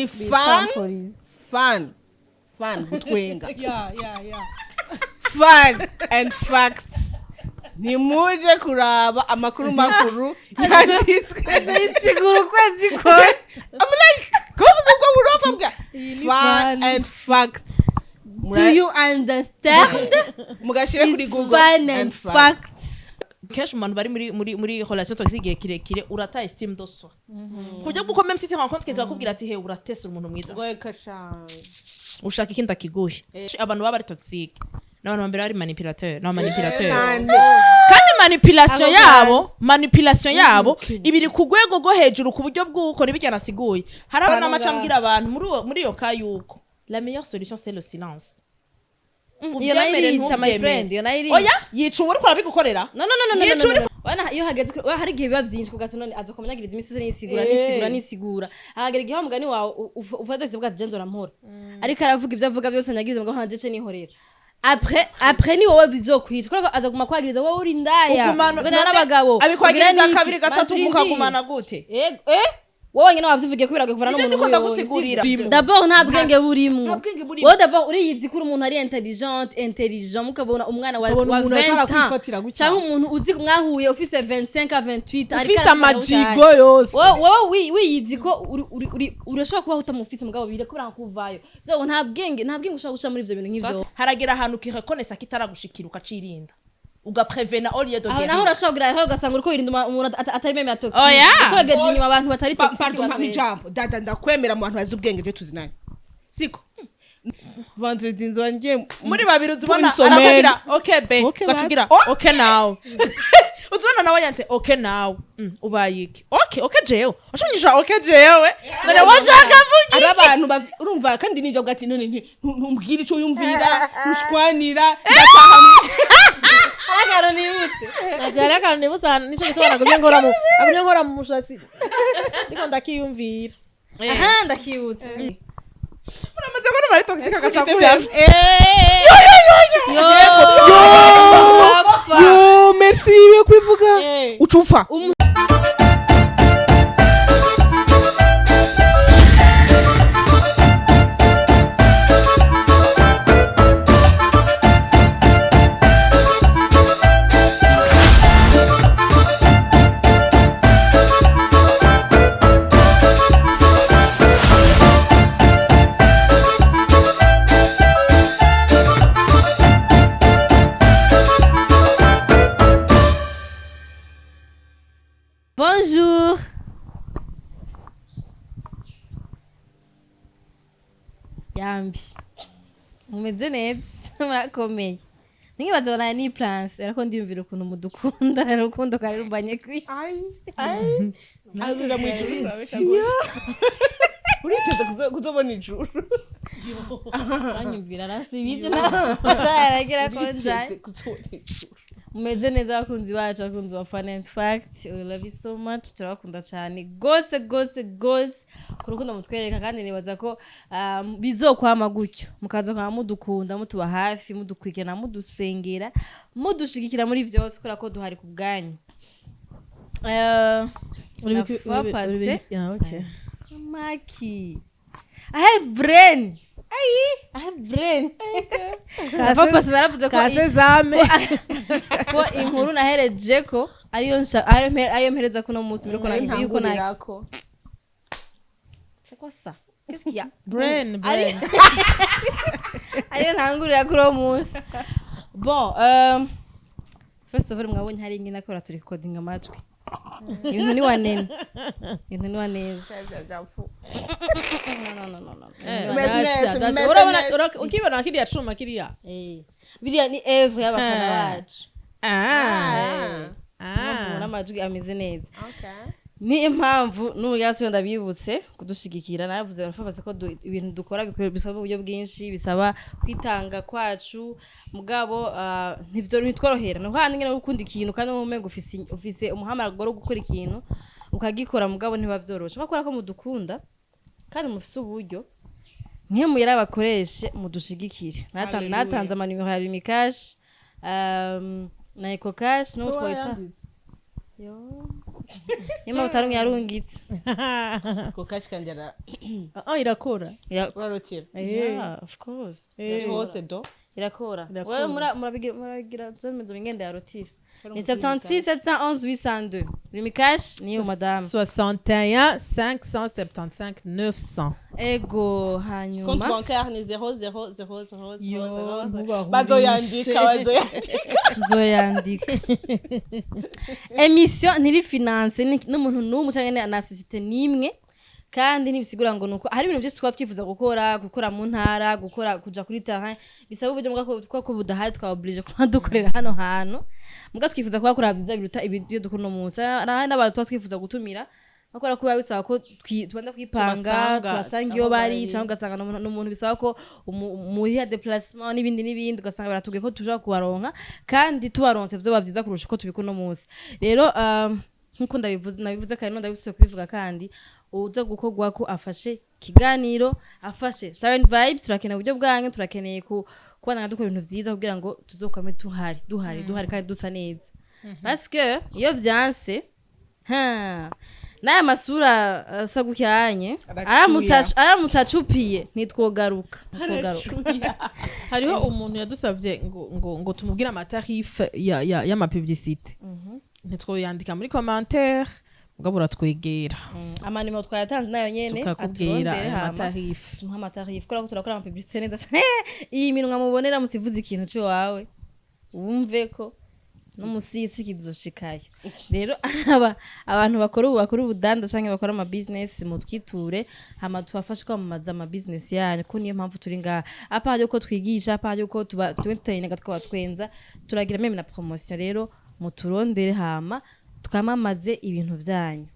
Ni fun, fun, fun gutwenga. Yeah, yeah, yeah. Fun and facts. Ntimuje kuraba amakuru makuru yanditswe. Azayisigura ukwezi kose. I'm like, kuvuga ubwo burofa bwa fun fun. and facts. Do you understand? Mugashire kuri It's Google fun and facts. Kenshi mu bantu bari muri relation toxique igihe kirekire, urata estime de soi, ku buryo bw'uko même si tu rencontres quelqu'un akubwira ati: "He, uratesa umuntu mwiza," Rweka cyane. ushaka ikindi akiguhe. Abantu baba bari toxique ni abantu bambere bari manipulateur, ni manipulateur. Cyane. Kandi manipulation yabo ibiri ku rwego rwo hejuru, ku buryo bw'uko ntibijya nasiguye. Hari abantu n'amaca mbwira abantu muri iyo ka yuko la meilleure solution, c'est le silence. Iyo nayo Uvyemere, irica, my ntuvyemere. friend, iyo nayo irica. Oya, yica uwo uriko arabigukorera. No, no, no, no, no, Yica no, no, uri no. Wana iyo hageze wa hari igihe biba byinshi kugatse, none aza kumanyagiriza imisi yose nisigura, nisigura, nisigura, hagera igihe wa mugani wawe ufata wese bwa ati urampora, ariko aravuga ibyo avuga byose, nyagiriza ngo hanje ce nihorera. Après ni wowe bizokwica, kubera ko aza guma kwagiriza wowe uri indaya, Ugumana- ngo n'abagabo abikwagiriza ugira niki? kabiri, gatatu, Manzi mukagumana gute? Yego, wowe nyine wavyivugiye kubera kuvana Ivyo n'umuntu ndiko nk'uyo. ndagusigurira. Sivyo? D'abord nta bwenge burimwo. Nta bwenge burimwo. Wowe d'abord uriyizi ko uri umuntu ari intelligent, mukabona umwana wa Ukabona wa umuntu ariko 20 ans arakwifatira gutya. cyangwa umuntu uzi mwahuye ufise 25 à 28 ariko Ufise arakora amajigo gutya. yose. Wowe wiyizi ko urashobora kubaho utamufise, mugabo bire kubera kuvayo so nta bwenge ushobora guca muri ivyo bintu nk'ivyo. Haragera ahantu ukirekonesa kitaragushikira, ukacirinda, ugaprevena au lieu de Aho guérir. naho urashobora kugira aho ugasanga uriko wirinda umuntu atari même ya toxique. Oya. Uko wegeza inyuma abantu batari toxique. Pardon, mpa batwereka. ijambo dada, ndakwemera mu bantu bazi ubwenge byo tuzinanye, siko vendredi nzoba ngiye Muri babiri uzibona Pour une semaine. arakugira okay be, Okay, ugacugira basi. okay now, uzibona nawe yanditse okay now. Ubaye iki? Okay jewe washonyesha, okay jewe none washaka mvuga? Ari abantu urumva kandi nibyo bwa ati none ntumbwire icyo yumvira, ntushwanira, ndataha Akantu nibutse. Najyari akantu nibutse ahantu, nico gituma nagumye nkora mu mushatsi, ndiko ndakiyumvira. Aha ndakibutse. Uramaze kubona bari toxic agaca Ibyo Yo, apfa. Yo, merci yo kwivuga. Ucufa. Bonjour. Yambi. Mumeze neza, murakomeye. Nkibaza bana ni plans, ariko ndiyumvira ukuntu mudukunda, urukundo kari rubanye kwi. Ai ai, azira mu ijuru, uriteze kuzobona ijuru. Uranyumvira arasibije na ataragira konjaye. Uriteze kuzobona ijuru. Mumeze neza abakunzi bacu, abakunzi ba Fun and Fact. We love you so much. Turabakunda cyane gose gose gose ku rukundo mutwereka, kandi nibaza ko bizokwama gutyo, mukaza kwama mudukunda, mutuba hafi, mudukurikirana, mudusengera, mudushigikira muri byose, kubera ko duhari ku bwanyu. La fois passée, Yeah, okay. Maki, I have brain, I have brain. La fois passée naravuze ko Kasezame. ko inkuru nahereje ko ariyo ariyo mpereza kuno munsi mbere ko na yuko na Ntangurirako. C'est quoi ça? Qu'est-ce qu'il y a? Brain, brain. Ariyo ntangurira kuri uwo munsi. Bon, first of all, mwabonye hari ingene akora turi recording amajwi, ibintu ni wanene, ibintu ni waneza. No, no, no, no, no. Meze neza, meze Urabona neza. ukibona kiriya cuma kiriya. Biriya ni œuvre y'abafana bacu. Ah. Mubona amajwi ameze neza. Okay. Ni impamvu n'ubu yasubiye ndabibutse kudushigikira. Naravuze barafabaza ko ibintu dukora bisaba uburyo bwinshi, bisaba kwitanga kwacu, mugabo ntivyo ntitworohera. Ni handi nyene gukunda ikintu kandi umengo ufise umuhamagaro wo gukora ikintu ukagikora, mugabo ntiba vyoroshe. Bakora ko mudukunda kandi mufise uburyo mwe muyera bakoreshe mudushigikire. Natanze amanimero ya Lumicash na Ecocash n'uwo twita. Yo. Niyo mpamvu atarumwe yarungitse. Cocash kandi ara Ah, irakora. Urarotira. Yeah, of course. Iri hose do. Irakora. Irakora. Wewe murabigira murabigira zomezo ingende ya rotira. Ni 76 711 802. Lumicash niyo madame. 61 575 900. Ego Compte hanyuma bancaire ni 0 0 0 0 Yo, 0 0. ntubahurishe. Bazoyandika, bazoyandika. Nzoyandika. Émission ntiri finance n'umuntu n'umwe canke na société n'imwe, kandi ntibisigura ngo nuko hari ibintu byinshi twaba twifuza gukora mu ntara, gukora, kuja kuri terrain, bisaba uburyo bwa ko budahari, twaba obligé kuba dukorera hano hantu. Muga twifuza kuba kora byiza biruta ibyo dukora uno munsi. Hari n'abantu tuba twifuza gutumira bakora kuba bisaba ko tubanza kwipanga, tubasanga tubasanga iyo aho bari, bari. Cyangwa ugasanga n'umuntu bisaba ko muhiha déplacement n'ibindi n'ibindi, ugasanga baratubwiye ko tushobora kubaronka, kandi tubaronse vyoba vyiza kurusha uko tubikora uno munsi. Rero nkuko ndabivuze, nabivuze kare, ndabisubiye kubivuga, kandi uza gukorwa ko afashe ikiganiro, afashe Siren Vibes, turakeneye uburyo bwanyu, turakeneye ku kubana dukora ibintu vyiza kugira ngo tuzokwame tuhari, duhari, duhari kandi dusa neza, parce que iyo vyanse ha n'aya masura asa gukyanye aramutse acupiye, ntitwogaruka. Hariho umuntu yadusabye ngo tumubwire amatarif y'amapublicité. Ntitwoyandika muri commentaire, mugabo uratwegera. Amanimero twayatanze nayo nyene. Tukakubwira aturondere ayo hama matarif. Tumuhe amatarif, kubera ko turakora amapublicité neza cane. Iyi minwa mubonera mutivuze ikintu ciwawe, wumve ko n'umusisi kizoshikayo. Rero aba abantu bakora ubudanda canke bakora ama business, mutwiture hama tubafashe kwamamaza ama business yanyu, ko niyo mpamvu turi ngaha. À part yuko twigisha, à part yuko tuba tuentertainga, tukaba twenza, turagira même na promotion. Rero muturondere hama twamamaze ibintu vyanyu.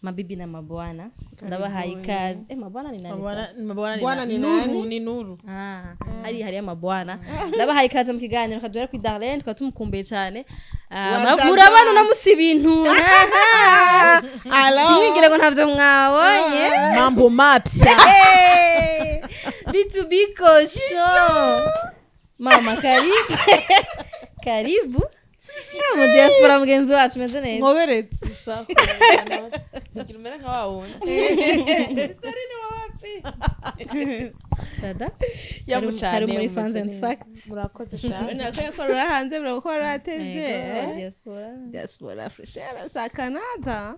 Mabibi na mabwana, ndabahaye ikaze. Mabwana ni nani sasa? Bwana ni Nuru. nani? Ni Nuru. Ah, hari amabwana, ndabahaye ikaze mu kiganiro kaduhera kuri Darlene, tukaba tumukumbuye cyane. Ah, Wazaza. Murabana unamusi ibintu. Alo. Ntimwigire ngo ntavyo mwabonye. Mambo mapya. Vitu biko sho. Mama, karibu, karibu. Mu diaspora mugenzi wacu, meze neza. Nkoberetse. Ngira umere nka wa wundi. Sarine wa wapi? Dada. Yamucane. Kari muri Fans and Facts. Murakoze sha. Nakorera hanze, murakora atevye. Yego, diaspora. Diaspora freshera sa Canada.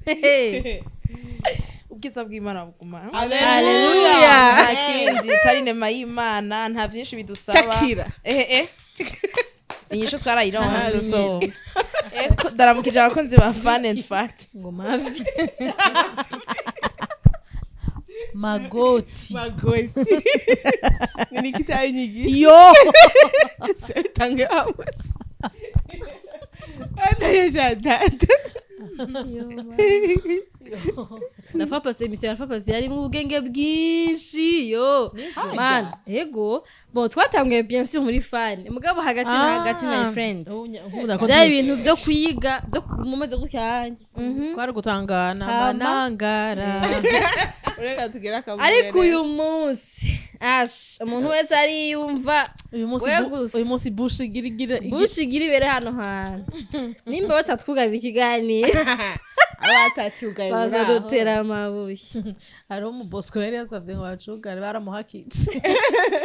Hey. Ubwiza bw'Imana buguma. Hallelujah. Nta kindi tari inema y'Imana, nta byinshi bidusaba. Shakira. Ehe, inyishu twarayironse. So eko ndaramukije abakunzi ba Fun and Fact. Ngo mavi. Magoti. Magosi. Ni kitayinyigisha. Yo. Tange amos. Anayeja dada. Ndafa pasi émission ya pasi yarimo ubwenge bwinshi yo man. Ego, bon, twatanguye bien sûr muri fun, mugabo hagati na hagati, my friends, byari ibintu byo kwiga byo mumaze gukyanya. Kwari gutangana. Hama. Manangara. Ureka tugera akavuye. Ariko uyu munsi ash umuntu wese ariyumva. Uyu munsi We gusa. Uyu munsi bush igira igira Bushi igira ibere hano hantu, nimba batatwugarira ikiganiro, Abatacyugaye muri aho. bazadutera amabuye. Hariho umubosco yari yasabye ngo bacugare, baramuhakitse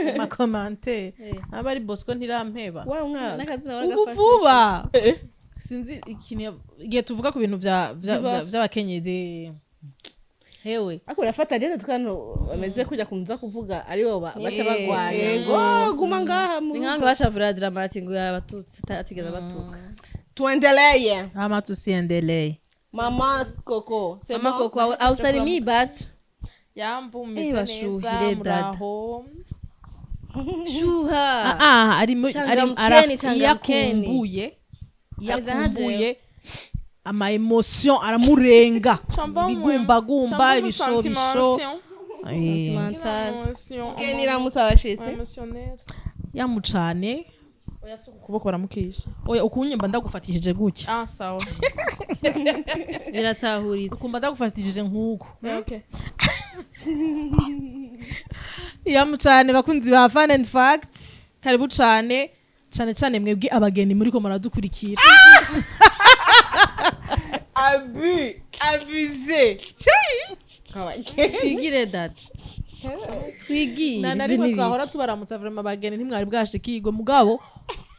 mu macommentaires. Aba ari Bosco ntirampeba. Wa mwaka. N'akazina Ubu waragafashe. vuba sinzi ikintu igihe tuvuga ku bintu Divorce. by'abakenyezi hewe. Ariko urafata rero twano bameze kujya kunza kuvuga ari bo baca bagwanya Yego. ngo guma ngaha mu Ni rugo. nkango bashavura Dramati ngo yabatutse atigeze abatuka. Tuendelee. Ama tusiendelee. Mama Coco, c'est Mama bon? Koko, awusalimii batu. Yambu, Eh, meze bashuhire neza. dada. Muraho. Shuha. Ah, ari ari Changamkeni, changamkeni. iyakumbuye. Ameze nka jewe. Iyakumbuye ama émotion aramurenga. Chambon, Ibigumbagumba, ibishobisho. Sentimental. Ken iramutse abashitsi. Émotionnel. Yamucane. Oya, si ukuboko baramukisha. Oya, ukunyumva ndagufatishije gutya. Ah, sawa. Biratahuritse. Ukumva ndagufatishije nk'uko. Okay. Yamucane bakunzi ba Fun and Fact, karibu cane. Cyane cyane mwebwe abageni muriko muradukurikira. Abus, abusé. Chérie. Twigire dada, twigire. Na Ibyo rimwe ni twahora ibiki? tubaramutsa, vraiment abageni ntimwari bwashikirwe, mugabo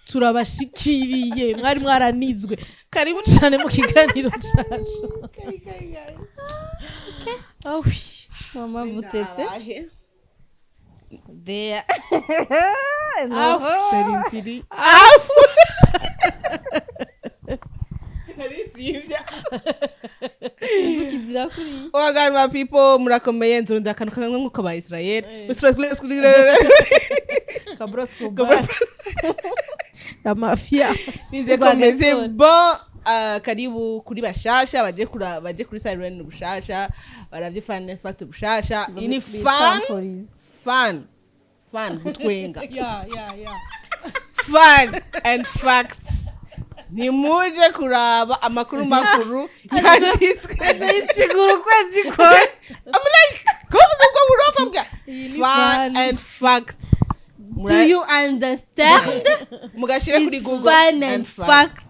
turabashikiriye, mwari mwaranizwe. Karibu cyane mu kiganiro cacu. Awi. Mama mutetse there. Serintiri. Narisivya. Inzuki zirakuriye. Wagwan my people, murakomeye? Nzurunda akantu kamwe nk'uko ba Israel. Kabros kuba la mafia. Nizeye ko meze bon. Karibu kuri bashasha baje kura, baje kuri Siren bushasha, baravye fan fat bushasha. Iyi ni fun fun fun gutwenga. Ya. Fun and facts, ntimuje kuraba amakuru makuru yanditswe. Azayisigura ukwezi kose. I'm like, kuvuga ubwo burofa bwa fun fun. and facts. Do you understand? Mugashire kuri It's Google. fun and facts.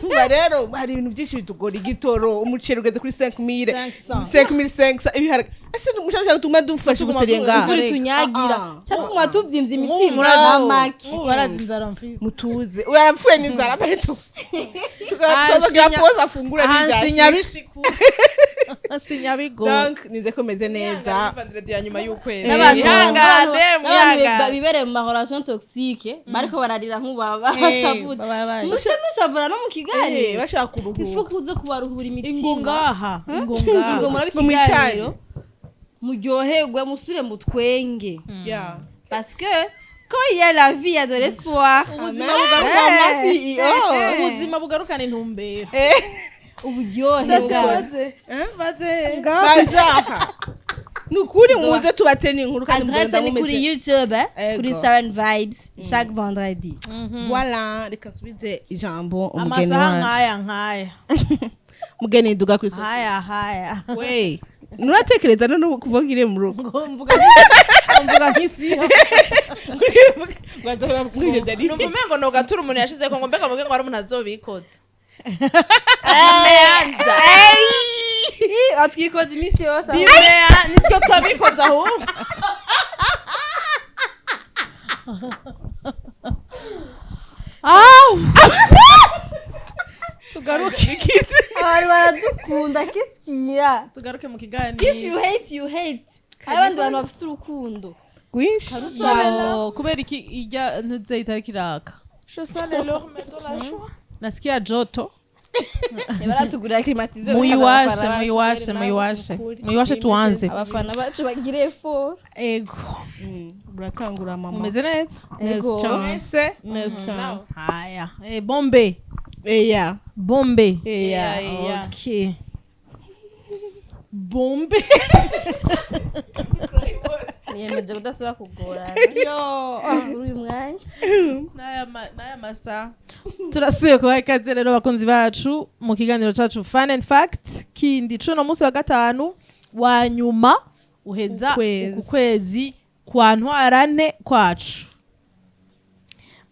Tumva rero hari ibintu byinshi bitugora: igitoro, umuceri ugeze kuri 5000, 500. 5500, ibiharage. Ese mushaka gutuma dufasha Tuguma guseriye ngaha? Imvura itunyagira. Ah, ah. Cyatuma tubyimvya imitima. Murazi. Amaki. Barazi inzara mfise. Mutuze, urapfuye n'inzara peto, tukazogira pause afungure. Ahansinya bishiku, ahansinya bigo. Donc nize ko meze neza. Vendredi ya nyuma y'ukwezi. N'abantu Mwihangane, n'abantu mwihangane. bibereye mu ma relation toxique bariko bararira nk'ubaba bashavuje. Muce mushavura no mu Eh, kiganiro. bashaka kuruhuka. Ifu kuza kubaruhura imitima. Ingo ngaha, ingo ngaha. Ingo murabe Mumwicare. ikiganiro, muryoherwe, musubire mutwenge, Yeah. parce que quand il y a la vie, il y a de l'espoir. Ubuzima Amen. bugaruka. Mama CEO. Ubuzima bugarukana intumbero. Uburyohe bwawe. Bazaha ni ukuri, muze tubatene inkuru kandi Adresse mugenda ni kuri mumeze. YouTube, Ego. kuri Siren Vibes, chaque vendredi. Voilà, reka nsubize ijambo umugeni Amasaha wanje. nkaya nkaya. Mugeni, duga kuri sosiyete. Haya haya. We nuratekereza none ubu kuvuga iri mu rugo? Ngo mvuga nk'isiyo. Numva umengo nogatura umuntu yashizeko ngo mbega muge ngo hari umuntu azobikoza. Bimeanza. Atwikoza iminsi yose. Bimea nitwe twabikoza ahubwo. Awu, tugaruke. Abantu baradukunda, qu'est-ce qu'il y a? Tugaruke mu If kiganiro. you hate, you hate. Hari abandi bantu bafise urukundo. Rwinshi. Yo, kubera iki ijya ntuze itariki iraka? Nasikia joto. Baratugurira climatiseur. Muyiwashe, muyiwashe, muyiwashe, muyiwashe, tuanze. Abafana bacu bagire effort. Ego. Uratangura mama. Mumeze neza? Neza cyane. Mwese? Neza cyane. Haya, bombe. Eya. Bombe. Eya. Okay, bombe. Niyemeje kudasubira kugorana Yo. kuri uyu mwanya. N'aya masaha turasubiye kubaha ikaze rero bakunzi bacu mu kiganiro cacu Fun and Fact kindi cuno munsi wa gatanu wa nyuma uheza Ukwezi. uku kwezi kwa ntwarante kwacu.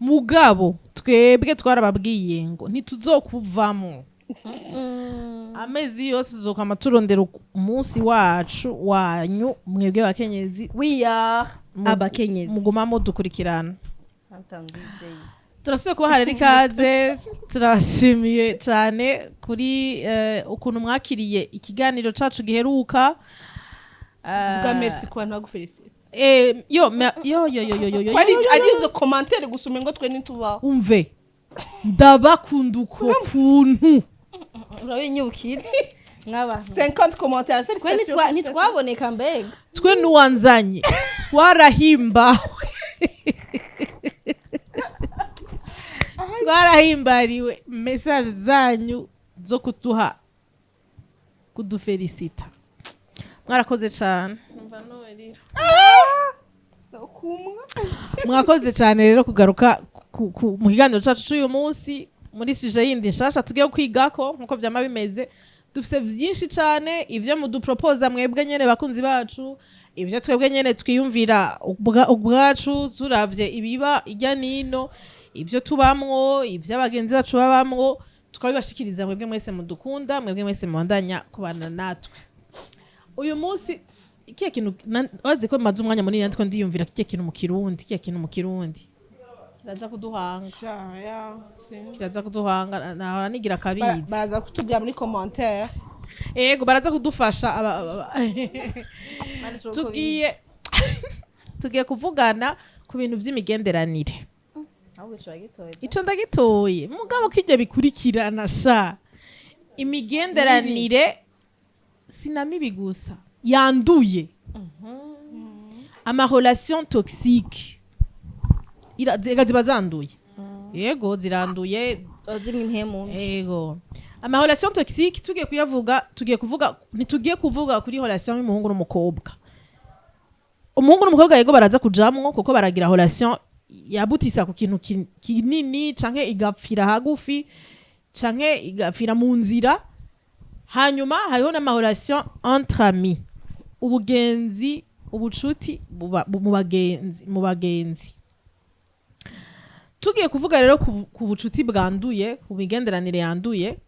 Mugabo twebwe twarababwiye ngo ntituzokuvamo amezi yose, tuzokama turondera umunsi wacu wanyu mwebwe bakenyezi. We are abakenyezi. Muguma mudukurikirana. Hampton DJs. Turasubiye kubaha rero ikaze, turabashimiye cyane kuri ukuntu mwakiriye ikiganiro cacu giheruka. Vuga merci ku bantu bagufelicite. Yo yo yo yo yo yo yo. Ko ari Yo, yo, ari yo. izo commentaire gusa umengo twe ntitubaho. Umve, ndabakunda uko kuntu. Urabinyibukira mw'abantu. 50 commentaires. Twe Félicitations, félicitations. ntitwaboneka mbega. Twe n'uwanzanye twarahimbawe, twarahimbariwe message zanyu zo kuduha kudufelicita. Mwarakoze cyane, mwakoze cyane rero kugaruka mu kiganiro cyacu cy'uyu munsi muri sujet yindi nshasha tugiye kwigako. Nkuko byama bimeze, dufise byinshi cyane, ivyo mudupropoza mwebwe nyene bakunzi bacu, ibyo twebwe nyene twiyumvira ubwacu turavye ibiba ijya nino. Ibyo tubamwo, ibyo abagenzi bacu babamwo, tukabibashikiriza mwebwe mwese mudukunda, mwebwe mwese mubandanya kubana natwe. Uyu munsi ikihe kintu wazi ko maze umwanya munini natwe ndiyumvira kiye kintu mu Kirundi, kiye kintu mu Kirundi kiraza kuduhanga, kiraza kuduhanga, nahora nigira kabizi. Baraza kutubwira muri commentaire. Ego, baraza kudufasha. Tugiye kuvugana ku bintu vy'imigenderanire. Ahubwo ico wagitoye. Ico ndagitoye, mugabo ko ivyo bikurikirana sha. Imigenderanire sinamibi gusa yanduye, ama relation toxique, ega ziba zanduye, yego ziranduye. Zimwe impemu mbi. Ego, ama relation toxique tugiye kuyavuga, tugiye kuvuga, ntitugiye kuvuga kuri relation y'umuhungu n'umukobwa. Umuhungu n'umukobwa, yego, baraza kujamwo kuko baragira relation yabutisa ku kintu kinini canke igapfira hagufi canke igapfira mu nzira. Hanyuma hariho n'ama relation entre amis, ubugenzi, ubucuti mu bagenzi. Tugiye kuvuga rero ku bucuti bwanduye, ku migenderanire yanduye.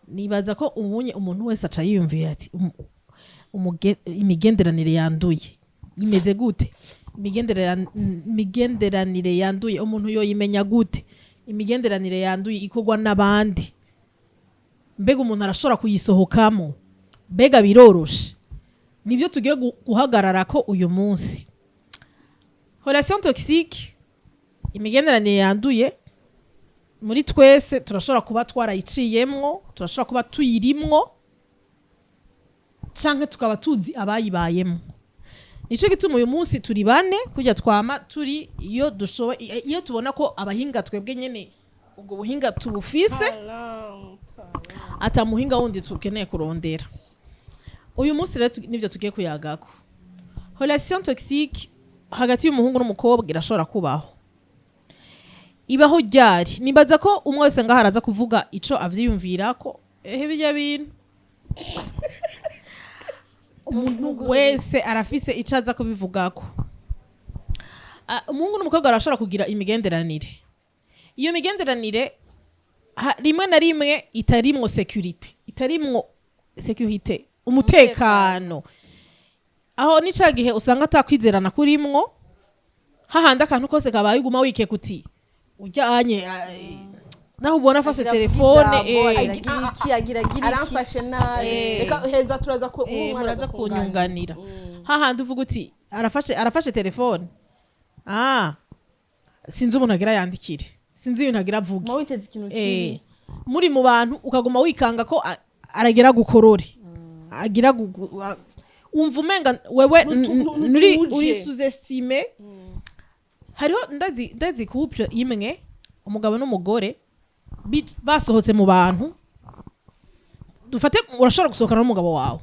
Nibaza ko ubunye umuntu wese aca yiyumvira ati: "Imigenderanire yanduye imeze gute? Imigenderanire yanduye umuntu yoyimenya gute? Imigenderanire yanduye ikorwa n'abandi? Mbega umuntu arashobora kuyisohokamo? Mbega biroroshe?" Nivyo tugiye guhagarara ko uyu munsi. Relation toxique, imigenderanire yanduye, muri twese turashobora kuba twarayiciyemwo, turashobora kuba tuyirimwo, canke tukaba tuzi abayibayemwo. Nico gituma uyu munsi turi bane, kurya twama turi iyo dushoboye, iyo tubona ko abahinga twebwe nyene ubwo buhinga tubufise, ata muhinga wundi tukeneye kurondera. Uyu munsi rero nivyo tugiye kuyagako. Relation toxique hagati y'umuhungu n'umukobwa irashobora kubaho. Ibaho ryari? Nibaza ko umwe wese ngaho araza kuvuga ico avyiyumvirako. Ehe, bijya bintu umuntu wese arafise ico aza kubivugako. Umuhungu n'umukobwa barashobora kugira imigenderanire. Iyo migenderanire rimwe na rimwe itarimwo sécurité, itarimwo sécurité, umutekano. Aho ni ca gihe usanga atakwizerana kurimwo, hahandi akantu kose kabaye uguma wikeka uti ujyanye naho ubona afashe telefone. Agira iki, agira agira iki. Aramfashe nabi. Reka heza turaza ku umwe muraza araza kunyunganira. Hahandi uvuga uti arafashe telefone, sinzi umuntu agira yandikire, sinzi ibintu agira avuge. Muba witeze ikintu kibi. Muri mu bantu ukaguma wikanga ko aragira gukorore, agira wumva umenga wewe ntutuje. Uri sous-estimé. Hariho ndazi couple imwe, umugabo n'umugore basohotse mu bantu. Dufate urashobora gusohokana n'umugabo wawe,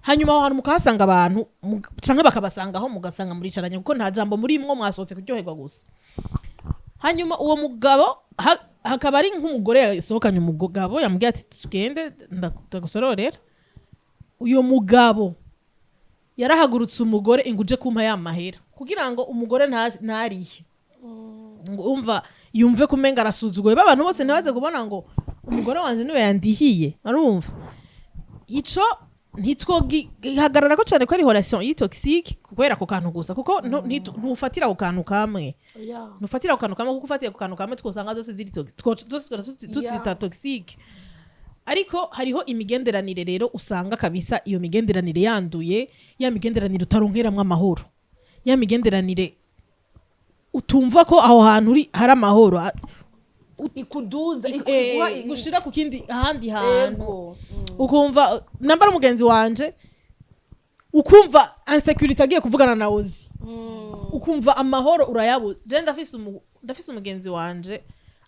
hanyuma aho hantu mukahasanga abantu canke bakabasangaho, mugasanga muricaranye kuko nta jambo muri mwo, mwasohotse kuryoherwa gusa. Hanyuma uwo mugabo hakaba ari nk'umugore yasohokanye umugabo, yamubwiye ati: "Tugende ndagusororera." Uyo mugabo yarahagurutse umugore ngo: "Uje kumpa ya mahera," kugira ngo umugore ntarihe, ngo umva yumve kumenga arasuzuguye, babantu bose ntibaze kubona ngo umugore wanje niwe yandihiye. Arumva ico ntitwogihagarara ko cyane ko ari relation iri toxique kubera ako kantu gusa, kuko ntufatira ku kantu kamwe, ntufatira ku kantu kamwe, kuko ufatiye ku kantu kamwe twosanga zose ziri toxique, zose twora tuzita toxique. Ariko hariho imigenderanire rero usanga kabisa iyo migenderanire yanduye, ya migenderanire utaronkeramwo amahoro, ya migenderanire utumva ko aho hantu uri hari amahoro. Ikuduza, iguha gushira ku kindi ahandi hantu. Ego. Ukumva nambara umugenzi wanje, ukumva insécurité agiye kuvugana na ozi, ukumva amahoro urayabuze. Je ndafise umugenzi wanje,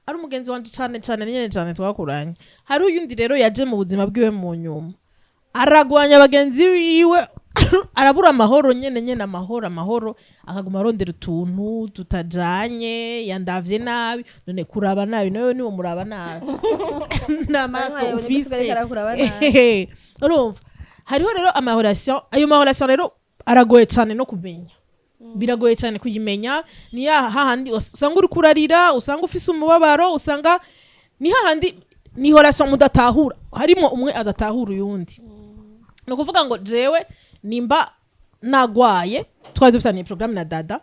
ari umugenzi wanje cane cane nyene cane twakuranye. Hari uyundi rero yaje mu buzima bwiwe mu nyuma, aragwanya bagenzi biwe, arabura amahoro nyene nyene, amahoro amahoro, akaguma arondera utuntu tutajanye. Yandavye nabi, none kuraba nabi nawe niwo muraba nabi n'amaso Canke ufise. ariko arakuraba nabi. Urumva hariho rero ama relation, ayo ma relation rero aragoye cane no kumenya. Biragoye cyane kuyimenya. Ni ya hahandi usanga uri kurarira, usanga ufise umubabaro, usanga ni hahandi ni relation mudatahura, harimo umwe adatahura uyundi. Ni ukuvuga ngo jewe nimba nagwaye, twari dufitaniye programme na Dada,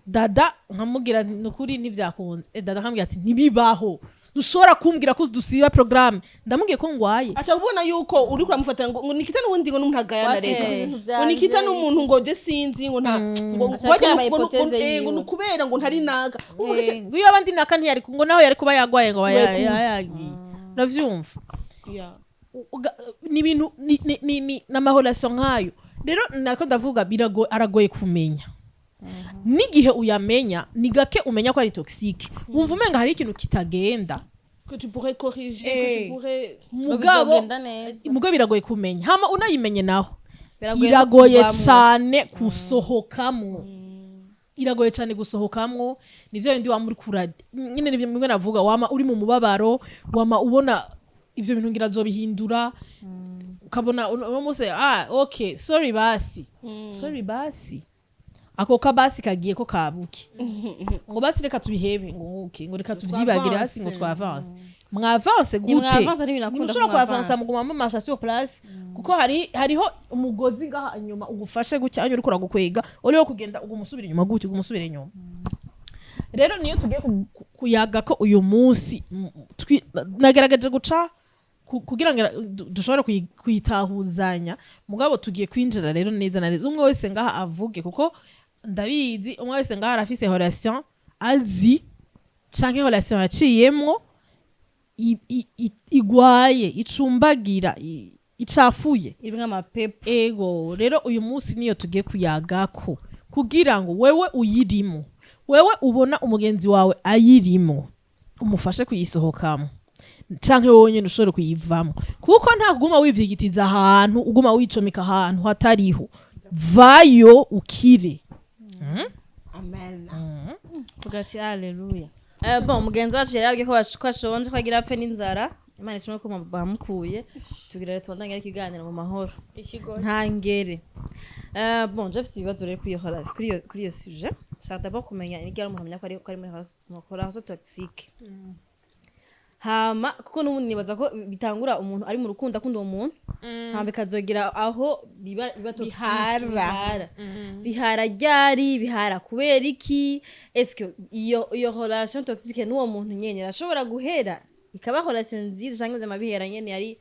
Dada nkamubwira nti, nukuri ntivyakunze. Dada akambwira ati: "Ntibibaho, ntushobora kumbwira ko dusiba programme." Ndamubwiye ko ngwaye. Aca ubona yuko uri kuramufatira ngo Nikita n'ubundi ngo n'umuntu agayana. Wasize Reka ibintu ngo vyanje. Nikita n'umuntu ngo je sinzi ngo nta ngo Aca wajya atwara ngo hypothèse ngo yiwe. Nukubera ngo ntari naga. Uvuga Ngo iyo abandi naka ntiyari, ngo naho yari kuba yagwaye ngo Wekuze. yagiye, uravyumva? Yeah. Ni ibintu ni n'ama relation nk'ayo. Rero nariko ndavuga, aragoye kumenya. N'igihe uyamenya, ni gake umenya ko ari toxique. Wumva umenga hari ikintu kitagenda que tu pourrais corriger, que tu pourrais mugabo Bizogenda neza. Mugabo biragoye kumenya. Hama unayimenye naho, Biragoye no iragoye kuvamwo. cane gusohokamwo, iragoye cane gusohokamwo. Nivyo bindi wama uri kura nyine, nivyo bimwe navuga, wama uri mu mubabaro, wama ubona ivyo bintu ngira zobihindura, ukabona uno munsi: "Ah, okay, sorry basi, sorry basi." Ako kabasi kagiye ko kabuke, ngo basi reka tubihebe, ngo okay, ngo reka tuvyibagire hasi, ngo twavanse. Mwavanse gute? Ntimwavanse, ntibinakunda Ntimushobora ko kuavansa. mwavanse. Muguma mumasha sur place, kuko hariho umugozi ngaha inyuma ugufashe gutya, hanyuma uriko uragukwega, uriho kugenda uguma usubira inyuma gutya, uguma usubira inyuma. Rero niyo tugiye kuyaga ko uyu munsi, nagerageje guca kugira ngo dushobore kuyitahuzanya. Mugabo tugiye kwinjira rero neza na neza, umwe wese ngaha avuge, kuko ndabizi umwe wese ngaha arafise relation azi canke relation yaciyemwo igwaye, icumbagira, icafuye, irimwo amapepo. Ego, rero uyu munsi niyo tugiye kuyagako, kugira ngo wewe uyirimo, wewe ubona umugenzi wawe ayirimo, umufashe kuyisohokamo, canke wowe nyene ushobore kuyivamo, kuko nta kuguma wivyigitiza ahantu, uguma wicomeka ahantu hatariho. Vayo ukire. Amen. Tugati haleluya. Bon, mugenzi wacu yari yabwiye ko ashonje, ko agira apfe n'inzara. Imana ishimwe ko bamukuye. Tugira rero tubandanye ikiganiro mu mahoro nta ngere. Bon, je mfite ibibazo rero kuri iyo sujet. Nshaka d'abord kumenya ni ryari umuntu amenya ko ari muri relation toxique. Hama kuko n'ubundi nibaza ko bitangura umuntu ari mu rukundo, akunda uwo muntu, hama bikazogera aho biba toxique. Bihara. Bihara, bihara ryari? Bihara kubera iki? Est-ce iyo relation toxique n'uwo muntu nyene irashobora guhera ikaba relation nziza, canke vyama bihera nyene yari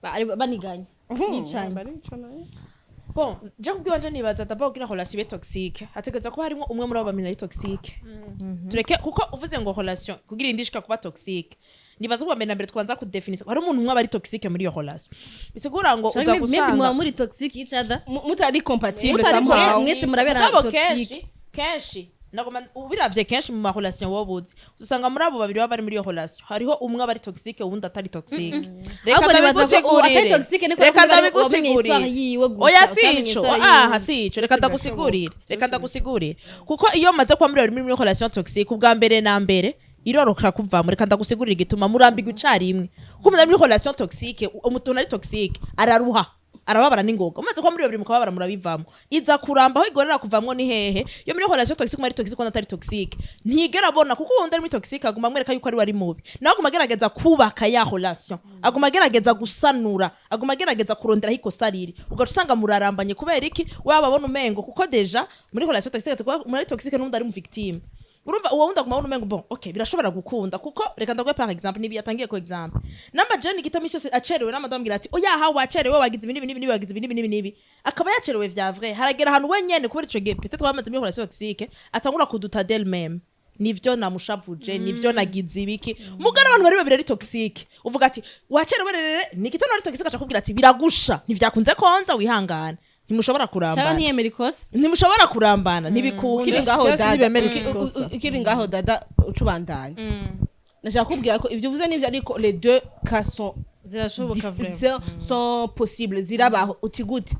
ari baniganye, bicanye? Bon, je kubwiwanje nibaza d'abord kugira relation ibe toxique hategereza kuba harimo umwe muri abo babiri ari toxique. Tureke kuko uvuze ngo relation kugira indi ishika kuba toxique, nibaza ko mbere na mbere twanza kudefinisa hari umuntu umwe aba ari toxique muri iyo relation. Bisigura ngo uza Canke maybe muba gusanga muri toxique each other. Mutari compatible Mutari somehow. Mwese murabera Mugabo toxique. Kenshi nagoma ubiravye, kenshi mu ma relation wowe uzi, usanga muri abo babiri baba bari muri iyo relation hariho umwe aba ari toxique, uwundi atari toxique. Reka Ahubwo nibaza ko uwo atari ndabigusigurire. toxique niko Reka kuba wamenye ndabigusigurire. histoire yiwe gusa, Oya, utamenye sico. histoire Aha, yiwe. sico. Reka ndagusigurire, reka ndagusigurire, kuko iyo maze kuba muri relation toxique, ubwa mbere na mbere iroroka kuvamo. Reka ndagusigurire igituma murambirwa icarimwe. Kuko umuntu ari muri relation toxique, umuntu ari toxique araruha, arababara n'ingoga. Umaze kuba muri babiri mukababara, murabivamo, iza kuramba. Aho igorera kuvamwo ni hehe? Iyo muri relation toxique umwe ari toxique undi atari toxique, ntigera abona, kuko uwundi ari muri toxique aguma amwereka yuko ari we ari mubi, nawe aguma agerageza kubaka ya relation, aguma agerageza gusanura, aguma agerageza kurondera aho ikosa riri. Ugaca usanga murarambanye. Kubera iki? Waba abona umengo kuko déjà muri relation toxique muri toxique n'undi ari mu victime. Urumva uwo wundi aguma abona umengo bon, okay, birashobora gukunda. Kuko reka ndaguhe par exemple, nibi yatangiye ku exemple namba Jenny gitama yose acerewe, n'amadam ati: "Oya, ha wacerewe, wagize ibi n'ibi n'ibi, wagize ibi n'ibi n'ibi n'ibi." Akaba yacerewe vya vrai. Haragera ahantu wenyene, kubera ico gihe peut-être bamaze muri relation toxique, atangura kuduta d'elle-même: nivyo namushavuje, nivyo nagize ibiki. Mugara abantu bari babiri ari toxique, uvuga ati: "Wacerewe rere." Nikitano ari toxique aca kubwira ati: "Biragusha, ntivyakunze konza wihangane." Ntimushobora Cyangwa kurambana. ntiyemera ikosa. Ntimushobora kurambana, ntibikunda. Ukiri ngaho, Kenshi dada, ntibemera ikosa. ukiri ngaho, dada, ucubandanya, nashaka kubwira ko ibyo uvuze nivyo, ariko les deux cas sont Zirashoboka vraiment. sont possibles, zirabaho. Uti gute?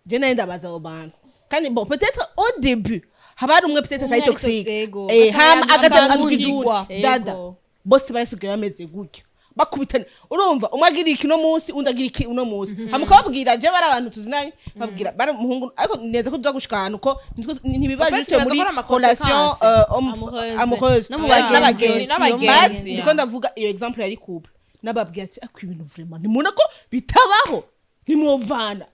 Je nayo ndabaza abo bantu kandi. Bon, peut-être au début haba hari umwe peut-être atari Umwe ari toxique, ego. hama Ugasanga agaca yandukirwa. adukijura Ego. dada, bose barasigaye bameze gutyo. Bakubitana, urumva, umwe agira iki uno munsi, undi agira iki uno munsi, hama ukababwira. Je bari abantu tuzinanye, babwira bari umuhungu, ariko neza ko tuza gushika ahantu ko ntibiba En fait, juste muri bibaza ko ari ama relation conséquences. Amoureuse. Amoureuse. No mu bagenzi, n'abagenzi. n'abagenzi, But ndiko ndavuga iyo exemple yari couple, nababwiye ati: "Ako ibintu vraiment ntimubona ko bitabaho, ntimwovana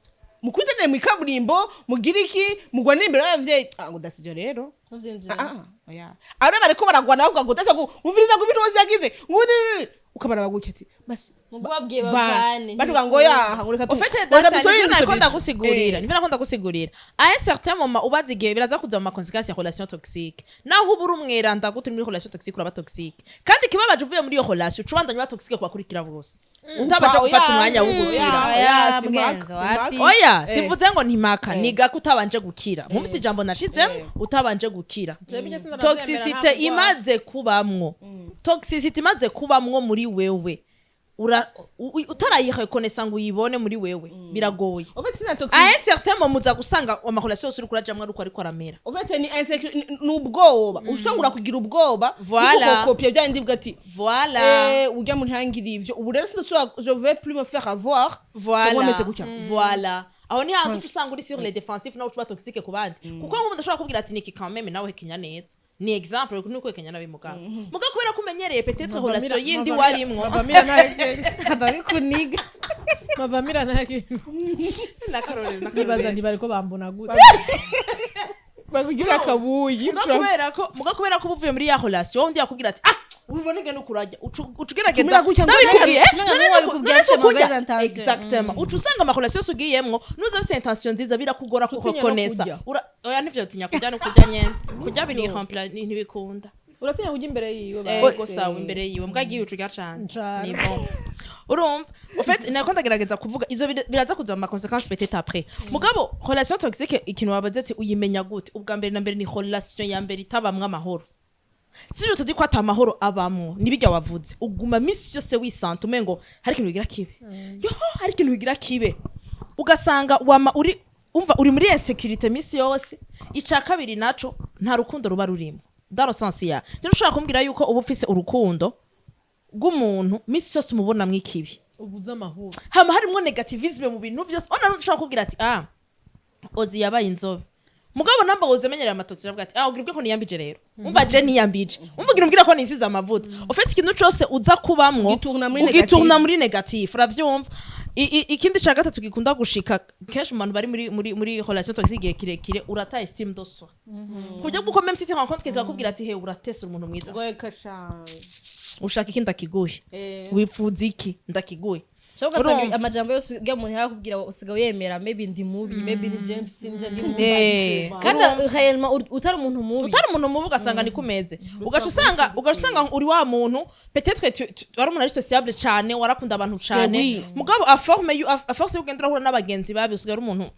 mukwitanire mu ikaburimbo, mugire iki, mugwanire imbere y'abavyeyi." Ah, ngo dasivyo rero. Ntuvyinjire. Ah, ah, oya, abo bariko baragwana bavuga ngo dasa ngo umviriza, ngo ibintu hose yagize ngo ukabara gutya ati basi. Mugo babwiye vana. bavane. Bavuga ngo ya, ngo reka tu Ufite ngo reka data dutore nivyo indi nariko solution. ndagusigurira, nivyo nariko ndagusigurira. À un certain moment ubaza igihe biraza kuza mu ma conséquences ya relation toxique. Naho uba uri umweranda gute, uri muri relation toxique uraba toxique. Kandi ikibabaje, uvuye muri iyo relation uca ubandanya uba toxique kubakurikira bose, utabaje Oya, gufata umwanya wo gukira. Oya, Oya, simpaka, mugenzi, simpaka. wapi. Oya, sivuze ngo ntimaka, niga ko utabanje gukira. Mwumvise ijambo nashizemo? Utabanje gukira. Toxicité imaze kubamwo, toxicité imaze kubamwo muri wewe, utarayirekonesa ngo uyibone muri wewe, biragoye. En fait, c'est na À toxique. un certain moment uza gusanga ama relation yose uriko urajamwo ariko aramera. En fait, ni insécurité, ni ubwoba, ushobora kugira ubwoba. Voilà. Ukopia bya ndi ati Voilà. Ujya mu ntangira ivyo, ubu rero sinasubira, je vais plus me faire avoir. Voilà. Cyangwa meze gutya. Voilà, aho ni handi uca usanga uri sur les défensifs, nawe uca uba toxique ku bandi, kuko nk'ubu ndashobora kubwira ati: "Niki, quand même nawe hekenya neza." Ni exemple, nuko hekenya nabi, mugabo kubera ko umenyereye peut-être relation yindi warimwo. Ababikuniga. Mavamira nake nibaza ntibariko bambona gute. Bakugira akabuyi. Muga kubera ko uba uvuye muri ya relation, undi yakubwira ati: "Ah, ubibona ingene ukurajya," uca ugerageza. Tumera gutya ngo Ndabikubwiye, Tumera nk'uwabikubwiye none si afite ukurya. mauvaise intention. Exactement, uca usanga ama relation yose ugiyemwo nuza ufise intention nziza, birakugora Utinya no kurekonesa. kurya. Oya, nivyo utinya kurya, no kurya nyene, kurya biri ntibikunda. Uratinya kujya imbere yiwe. Ego, sawa, imbere yiwe mbwa agiye uca urya cane. Cane. Ni bon, urumva, en fait nako ndagerageza kuvuga izo biraza kuza mu ma conséquences peut-être après. Mugabo relation toxique, ikintu wabaze ati: "Uyimenya gute?" Ubwa mbere na mbere ni relation ya mbere itabamwo amahoro. Si je te dis ko ata amahoro abamwo, nibijya wavuze, uguma misi yose wisanta umengo hari ikintu bigira kibe, yo hari ikintu bigira kibe, ugasanga wama uri umva uri muri insécurité misi yose. Ica kabiri naco, nta rukundo ruba rurimo dans le sens ya rero ushobora kumbwira yuko uba ufise urukundo rw'umuntu misi yose umubonamwo ikibi. Ubuze amahoro. Hama harimwo négativisme mu bintu vyose. Ona ushobora kubwira ati: "Ah, Ozi yabaye inzobe." Mugabo namba woze menyereye ama toxique, avuga ati: "Ah, ugira ubwe ko niyambije." Rero umva, je niyambije, umva ugira umbwira ko nisize amavuta. Ufite ikintu cose uza kubamwo Ugiturna muri ugiturna négatif. Muri négatif, uravyumva. Ikindi ca gatatu gikunda gushika kenshi mu bantu bari muri relation toxique igihe kirekire, urata estime de soi, ku buryo bw'uko même si tu rencontres quelqu'un akubwira ati: "He, uratesa umuntu mwiza," Reka sha. "Ushaka iki ndakiguhe? Wipfuza iki ndakiguhe?" Cyangwa ugasanga Urumva? amajambo yose ujya umuntu yakubwira usigaye uyemera: maybe ndi mubi, maybe ni James, sinje ndi mubi. Kandi réellement utari umuntu mubi. Utari umuntu mubi, ugasanga ni kumeze, ugaca usanga uri wa muntu peut-être wari umuntu ari sociable cane, warakunda abantu cane. Oui. Mugabo à forme à force y'ugenda urahura n'abagenzi babi, usigaye uri umuntu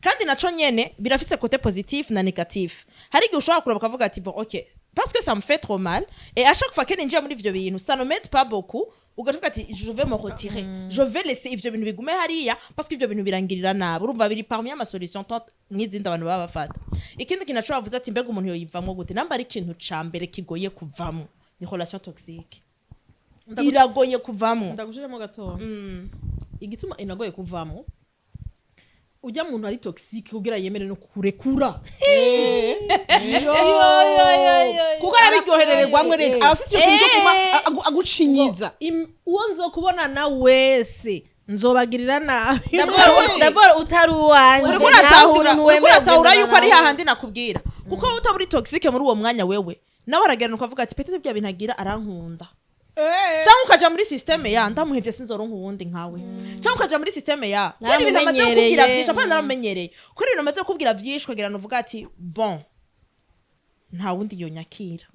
kandi naco nyene birafise côté positif na négatif. Hari igihe ushobora kuraba ukavuga ati: "Bon, ok, parce que ça me fait trop mal et à chaque fois que ninjiye muri ivyo bintu, ça ne m'aide pas beaucoup," ugavuga ati: "Je vais me retirer, je vais laisser ivyo bintu bigume hariya parce que ivyo bintu birangirira nabi." Urumva, biri parmi ama solution tant nk'izindi abantu baba bafata. Ikindi kintu naco bavuze ati: "Mbega umuntu yoyivamwo gute?" Namba ari ikintu ca mbere kigoye kuvamwo ni relation toxique, iragoye kuvamwo. Ndagushiremo gatoya. Igituma inagoye kuvamo, ujya muntu ari toxique kugira yemere no kurekura. Kuko arabiryoherererwamwe, reka abafite icyo kintu cyo kuma agucinyiza. Uwo nzokubonana wese nzobagirira nabi. D'abord utari uwanje, Uriko nta wundi uratahura, muntu uriko wemerewe uratahura kugendana yuko ari nawe. hahandi nakubwira, kuko wowe utaba uri toxique muri uwo mwanya, wewe nawe aragenda ukavuga ati: "Peut-être bya bintu agira arankunda," cyangwa ukaja muri système ya "Ndamuhevye sinzoronka uwundi nkawe," cyangwa ukaja muri système ya kubera ibintu amaze Naramumenyereye. kukubwira vyinshi. Apana, naramumenyereye, kubera ibintu amaze kukubwira vyinshi, ukagira uvuga ati: "Bon, nta wundi yonyakira,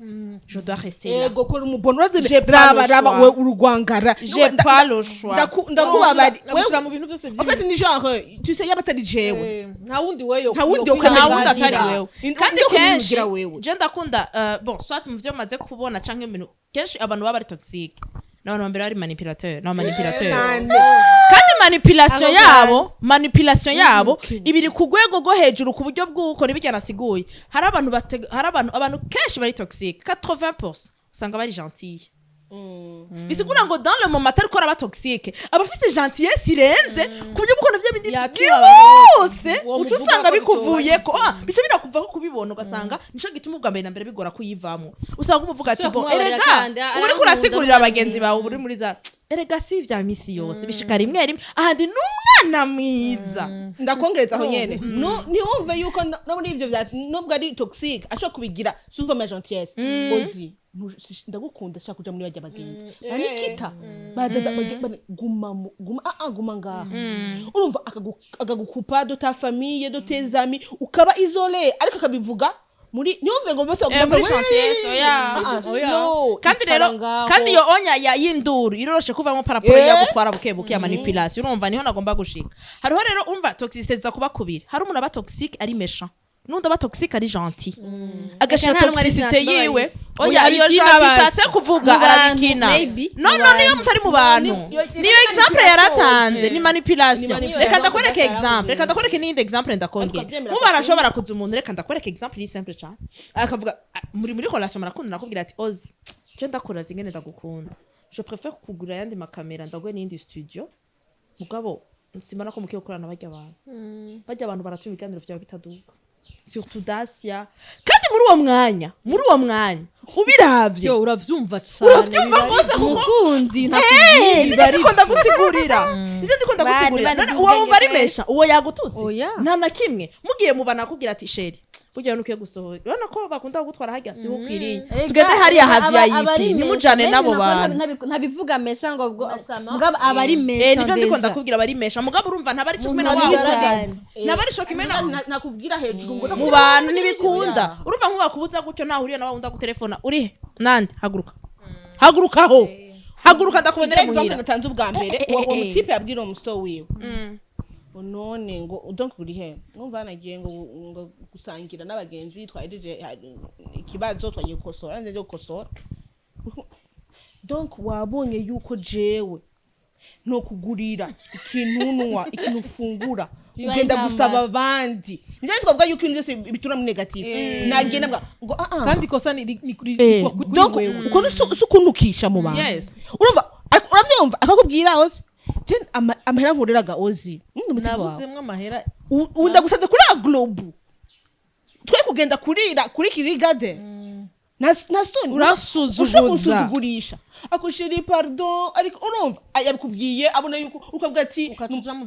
je dois rester là." Ego, kora umubono urazi. J'ai pas Raba le raba choix. we urugwangara. J'ai pas le choix. Ndakubabari. Nagushira mu bintu byose. En fait, ni genre, tu sais, yaba atari jewe, nta wundi weyo. Nta wundi yo Nta wundi atari Kugira. wewe. Kandi Kandi kenshi kenshi wewe. Je ndakunda, bon, soit mu vyo maze kubona canke ibintu, kenshi abantu baba bari toxique n'abantu ba mbere bari manipulateur, n'aba manipulateur. Cyane. Kandi manipulation Abo yabo, manipulation yabo ibiri ku rwego rwo hejuru, ku buryo bw'uko nibijya nasiguye. Hari abantu abantu kenshi bari toxique, 80% usanga bari gentille. Bisigura ngo dans le moment atariko araba toxique, aba afise gentillesse irenze ku buryo bukona vya bindi Yakira abantu byose uwo uca muvuga usanga ko bikuvuyeko. Bica binakuvako kubibona, ugasanga nico gituma ubwa mbere na mbere bigora kuyivamo. Usanga umuvuga ati Usubira bo kumubabarira erega kandi, uba uriko arankunda, urasigurira arankunda. bagenzi bawe uri muri za erega si vya misi yose, bishika rimwe rimwe, ahandi n'umwana mwiza. Ndakongereza aho nyene. Ntiwumve yuko no muri ivyo nubwo ari toxique, ashobora kubigira sous forme ya gentillesse. Ozi ndagukunda, shaka kuja muri barya bagenzi banikita badada guma guma guma ngaha. Urumva akagukupa de ta famille, de tes amis, ukaba isolé, ariko akabivuga muri, ntiwumve ngo bose Muri gentillesse, oya. Oya. Slow, Kandi icara rero ngaho. kandi iyo onya ya y'induru iroroshe kuvamo par rapport ya gutwara buke buke ya manipulation. Urumva niho nagomba gushika. Hariho rero, umva, toxicité za kuba kubiri. Hari umuntu aba toxique ari méchant, n'undi aba toxique ari gentil, agashira Eka nta n'umwe ari toxicité gentil. yiwe. Oya, Oya, iyo abikina gentil basi. ishatse kuvuga Mu bantu, arabikina. maybe, No, mu no, niyo bantu. mutari mu bantu. Niyo Niyo example manipulation. yaratanze ni manipulation. Ni manipulation. Reka ndakwereke example, reka ndakwereke n'iyindi example ndakongera. Ukavyemera. Muba arashobora kuza umuntu, reka ndakwereke example iri simple cyane, akavuga muri relation murakunda, nakubwira ati: "Ozi je ndakuravye ingene ndagukunda, je préfère kugura ayandi makamera, ndaguhe n'iyindi studio, mugabo simbona ko mukiye gukorana barya abantu, barya abantu baratuma ibiganiro vyawe bitaduka, surtout Dacia." Kandi muri uwo mwanya ubiravye Yo, uravyumva cane. Uravyumva rwose kuko Umukunzi Eh, ntakubwira. nivyo ndiko ndagusigurira, nivyo ndiko ndagusigurira. Bani, None bani, uwo wumva ari ubwenge. mesha, uwo yagututse? Oya. Nta na kimwe. Mugiye mubana akubwira ati: "Chéri, burya nukwiye gusohora, urabona ko bakunda kugutwara harya siho ukwiriye, tugende hariya ha VIP, ntimujane n'abo bantu." Ntabivuga mesha ngo mugabo aba ari mesha. Nivyo ndiko Déjà. ndakubwira, bari mesha, mugabo urumva ntabari cyo kumena Umuntu wa abizi wundi. cyane. Ntabari cyo kimena Nakubwira hejuru ngo mu bantu ntibikunda. Urumva nk'ubakubuza gutyo, ntahuriye na wa wundi agutelefona: "Urihe nande? Haguruka, hagurukaho, haguruka ndakubonera example muhira." natanze ubwa mbere, uwo eh. mutipe yabwira uwo musito wiwe ngo none ngo donc uri he? Mwumva nagiye ngo gusangira n'abagenzi, twahejeje ikibazo twagiye gukosora, nze gukosora. Donc wabonye yuko jewe no kugurira ikintu unwa, ikintu ufungura, Biba ugenda intambara. gusaba abandi. Nivyo twavuga yuko ibintu byose bitura muri négatif. Nagenda mbwa ngo Kandi ikosa ni kuri kuri Donc wewe. ukuntu si ukuntukisha mu bantu. Urumva uravyumva akakubwira: "Ozi je amahera nkoreraga, ozi umutima wawe." Nabuzemwo amahera. Ndagusabye kuri globe, twe kugenda kurira kuri kirigade na soni. Uransuzuguza. Ushobora kunsuzugurisha ako: "Chéri, pardon." Ariko urumva yabikubwiye abona yuko ukavuga ati Ukaca uja mu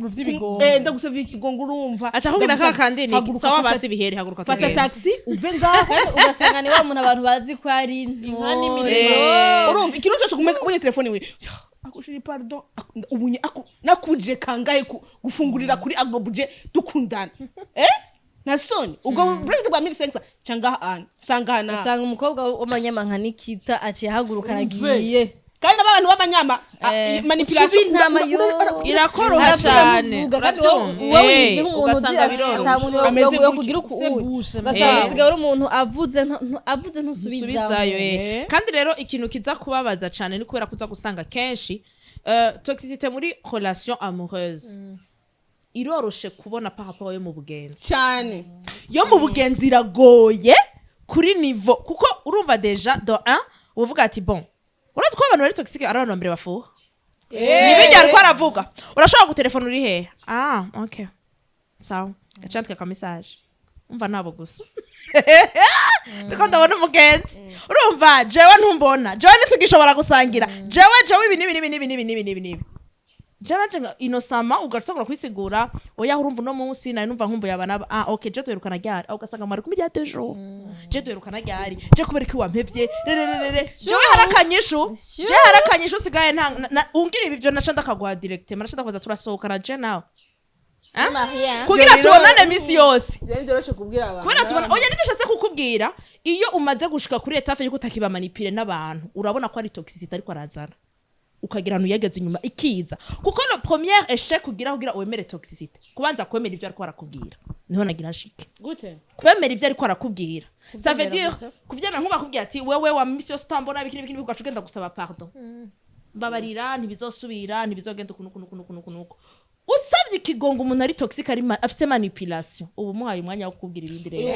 vy'ibigongo. "Ndagusavye ikigongo." Urumva Aca akubwira ndagusavye. ka kandi ni Haguruka, sawa, basi bihere, haguruka fata tugende. Taxi uve ngaho. Ugasanga ni wa muntu abantu bazi ko ari Inka intore. n'imirima. Urumva ikintu cyose ukomeza ubonye telefone we ako: "Chéri, pardon." Ubunye nakuje kangahe gufungurira kuri agrobuje dukundana, na soni ubwo budget bwa 1500 cyangwa an sanga na Usanga umukobwa w'amanyama nka Nikita aciye ahaguruka aragiye. Kandi n'abantu b'abanyama manipulation. Ucuba intama yo. Irakoroha Aravuga cyane. amuvuga, kandi Uravyumva? wowe wize nk'umuntu Ugasanga uzi biroroshye. ata muntu Ameze gutya. yokugira uku Ufise uyu. bouche, Ugasanga usigaye uri umuntu avuze avuze ntusubizayo. Ntusubizayo. Kandi rero ikintu kiza kubabaza cyane ni kubera kuza gusanga kenshi toxicité muri relation amoureuse iroroshe kubona par rapport yo mu bugenzi. Cyane. Yo mu bugenzi iragoye kuri niveau, kuko urumva déjà de 1 uvuga ati bon, urazi ko abantu bari toxique ari abantu ba mbere bafuha. Nibijya ariko aravuga, urashobora gutelefona: "Uri hehe?" "Ah, okay, sawa." Gacandika ka message, umva nabo gusa ndiko ndabona umugenzi. Urumva jewe ntumbona, jewe ntitugishobora gusangira, jewe ibi n'ibi n'ibi n'ibi n'ibi n'ibi n'ibi n'ibi, jewe nanje innocemment ugatangura kwisigura: "Oya, urumva uno munsi nari numva nkumbuye aba naba." "Ah, okay, je duherukana ryari?" Aho ugasanga mwari kumwe rya dejo. "Je duherukana ryari? Je kubera ko wampevye rererere, jewe hari akanyishu, je hari akanyishu sigaye nta ungira ibi vyo naca ndakaguha direct, naca ndakubaza turasohokana je nawe kugira tubonane misi yose." Byari byoroshe kubwira abantu. Kubera tubona, oya, nivyo nshatse kukubwira. Iyo umaze gushika kuri étape yuko utakiba manipulé n'abantu, urabona ko ari toxicité ariko arazana, ukagira ahantu yegeze inyuma ikiza, kuko le premier échec kugira wemere toxicité, kubanza kwemera ivyo ariko arakubwira, niho nagira nshike. Gute? Kwemera ivyo ariko arakubwira, ça veut dire kuvyemera nk'ubakubwira ati: "Wewe wa misi yose utambona bikini bikini," ugaca ugenda gusaba pardon: "Mbabarira, ntibizosubira, ntibizogenda ukuntu ukuntu ukuntu ukuntu ukuntu." Usavye Ikigongo umuntu ari toxique, ari afise manipulation, ubu muhaye umwanya wo kubwira ibindi rero.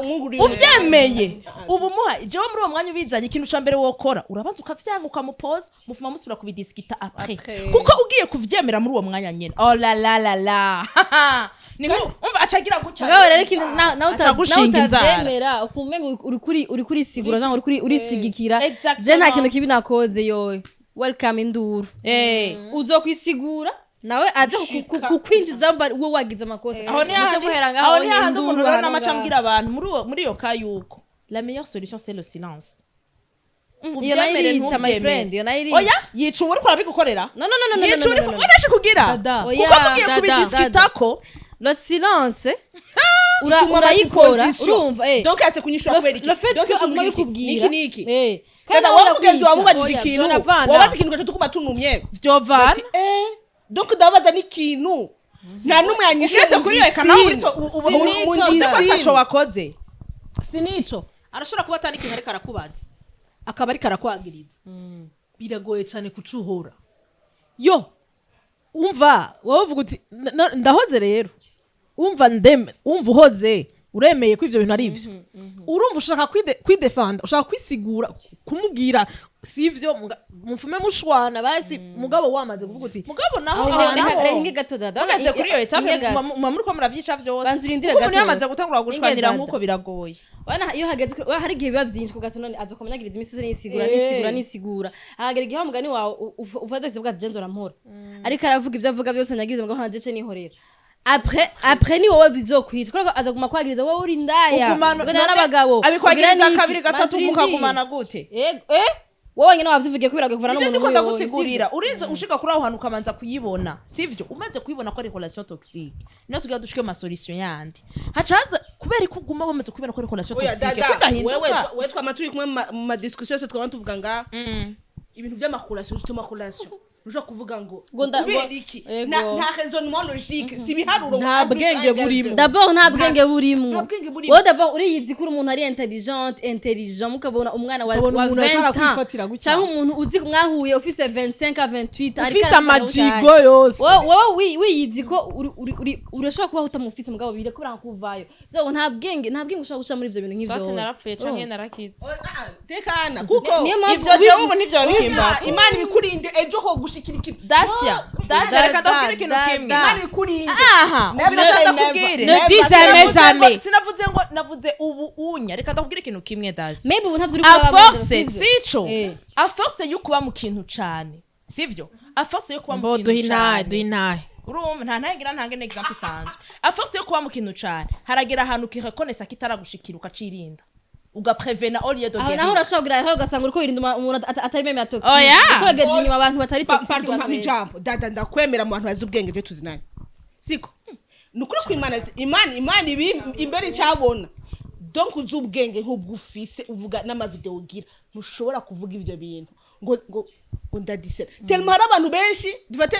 Umwunguriye. Uvyemeye, ubu muha jewe muri uwo mwanya ubizanye, ikintu ca mbere wokora, urabanza ukavyanga, ukamupoza, mufuma musubira kubidiskita après, kuko ugiye kuvyemera muri uwo mwanya nyene, oh la la la la, ni nko umva acagira gutya. Mugabo rero ikintu nawe Aca gushinga inzara. Utavyemera ukumenya uri kurisigura cyangwa uri kuri urishigikira. Exactement. Je nta kintu kibi nakoze, yowe welcome induru. Uzokwisigura nawe aze kukwinjiza mba uwo wagize amakosa. Aho ni Muce hahandi, muhera ngaho, aho ni hahandi induru umuntu rero hano namaca ngaho. ambwira abantu muri iyo ka yuko la meilleure solution, c'est le silence. Iyo nayo Uvyemere, irica, my ntuvyemere. friend, iyo nayo irica. Oya, yica uwo uriko arabigukorera. No, no, no, no, no, Yica no, no, uriko no, no. urashe kugira Dada. Oya, kuko mugiye dada, kubidiskitako. Le silence Ituma urayikora, bati urumva. Donc yase kunyishura Le kubera iki? Le fait Donc que yase aguma kugira iki? bikubwira. Niki niki. Kandi Dada, nawe wowe mugenzi wawe urakwica. mubajije Oya, ikintu, vyoravana. wabaza ikintu gaca tukuma tunumye. Vyovana. Bati, donc ndabaza n'ikintu nta n'umwe yanyishuye. Uretse kuri iyo eka nawe uri mu uzi ko ataco ndisine. wakoze. Sinico. Arashobora kuba atari ikintu ariko arakubaza, akaba ariko arakwagiriza. Biragoye cyane kucuhora yo umva wowe uvuga uti: Ndahoze rero." Umva ndeme, umva uhoze, uremeye ko ivyo bintu ari ivyo. Urumva ushaka kwidefanda, ushaka kwisigura, kumubwira si ivyo, mufume mushwana basi, mugabo wamaze kuvuga uti Mugabo naho Aho aho reka naho reka inge gato, dada. mugeze kuri iyo étape, Inge gato. muba muriko muravyica vyose. Banza urindire Kuko umuntu gato. yamaze gutangura gushwanira Inge dada. nk'uko, biragoye. Wana iyo hageze hari igihe biba byinshi ku gato, none aza kumanyagiriza imisi yose, nisigura, nisigura, nisigura, hagera igihe wa mugani wawe ufata wese uvuga ati: "Jenzo urampora ariko aravuga ibyo avuga byose nyagiriza, mugabo nta jeje nihorera." Après ni wowe bizokwica, kubera ko aza guma kwagiriza: "Wowe uri indaya." Ugumana- Ugana n'abagabo. Abikwagiriza ugira n'iki? kabiri, gatatu, Banza urindire. mukagumana gute? Yego, wowe nyine wavyivugiye kubera kuvana Ivyo n'umuntu ndiko nk'uyo, ndagusigurira, urinze ushika kuri aho hantu ukabanza kuyibona, sivyo? Umaze kuyibona ko ari relation toxique, niyo tugira dushike mu masolution yandi haca haza. Kubera ko uguma wamaze kubibona ko ari relation Oya, toxique, dada, kudahinduka. Wewe twama turi kumwe mu madiscussion yose, twama tuvuga nga ibintu vy'amarelation, justement relation ushobora kuvuga ngo Ngo kubera iki? Yego. Nta raisonnement logique, si ibiharuro ngo Nta A plus bwenge un égale burimo. deux. D'abord nta bwenge burimwo. Nta bwenge burimo. Wowe d'abord uriyizi ko uri umuntu ari intelligent, mukabona umwana wa Ukabona wa umuntu ariko 20 ans arakwifatira gutya. cyangwa umuntu uzi mwahuye ufise 25 à 28 ariko Ufise arakora amajigo gutya. yose. Wowe wiyizi ko urashobora kubaho utamufise, mugabo bire kubera kuvayo so nta bwenge ushobora guca muri ivyo bintu nk'ivyo Soit wowe. narapfuye canke narakize. Oh, ah, tekana kuko Niyo mpamvu Ivyo jewe ubu ntivyo bihimba. Imana ibikurinde ejo ho gushikira ikintu. Dasia, Dasia, reka ndakubwire ikintu kimwe. Imana ibikurinde. Aha. Never Reka say ndakubwire. never. Ne dis jamais Sinavuze ngo- jamais. Sinavuze ngo navuze ubu unya. Reka ndakubwire ikintu kimwe, Dasia. Maybe ubu ntavyo uri A kuraba, force sivyo? sico, à force yo kuba mu kintu cane, sivyo? À force yo kuba mu Mbo kintu duhe intahe, cane, duhe intahe. Urumva nta ntagira ntange n'exemple isanzwe. À force yo kuba mu kintu cane, haragera ahantu ukirekonesa kitaragushikira, ukacirinda, ugaprevena au lieu de Aho naho guérir. urashobora kugira aho ugasanga uriko wirinda umuntu atari même ya toxique. Oya. Uriko urageza inyuma abantu batari toxique Pardon, mpa bakwezi. ijambo. Dada, ndakwemera mu bantu bazi ubwenge byo tuzinanye, siko? Ni ukuri ko Imana Imana ibi imbere icyabona. Donc uzi ubwenge nk'ubwo ufise, uvuga n'amavideo ugira, ntushobora kuvuga ivyo bintu ngo ndadisera tellement. Hari abantu benshi dufate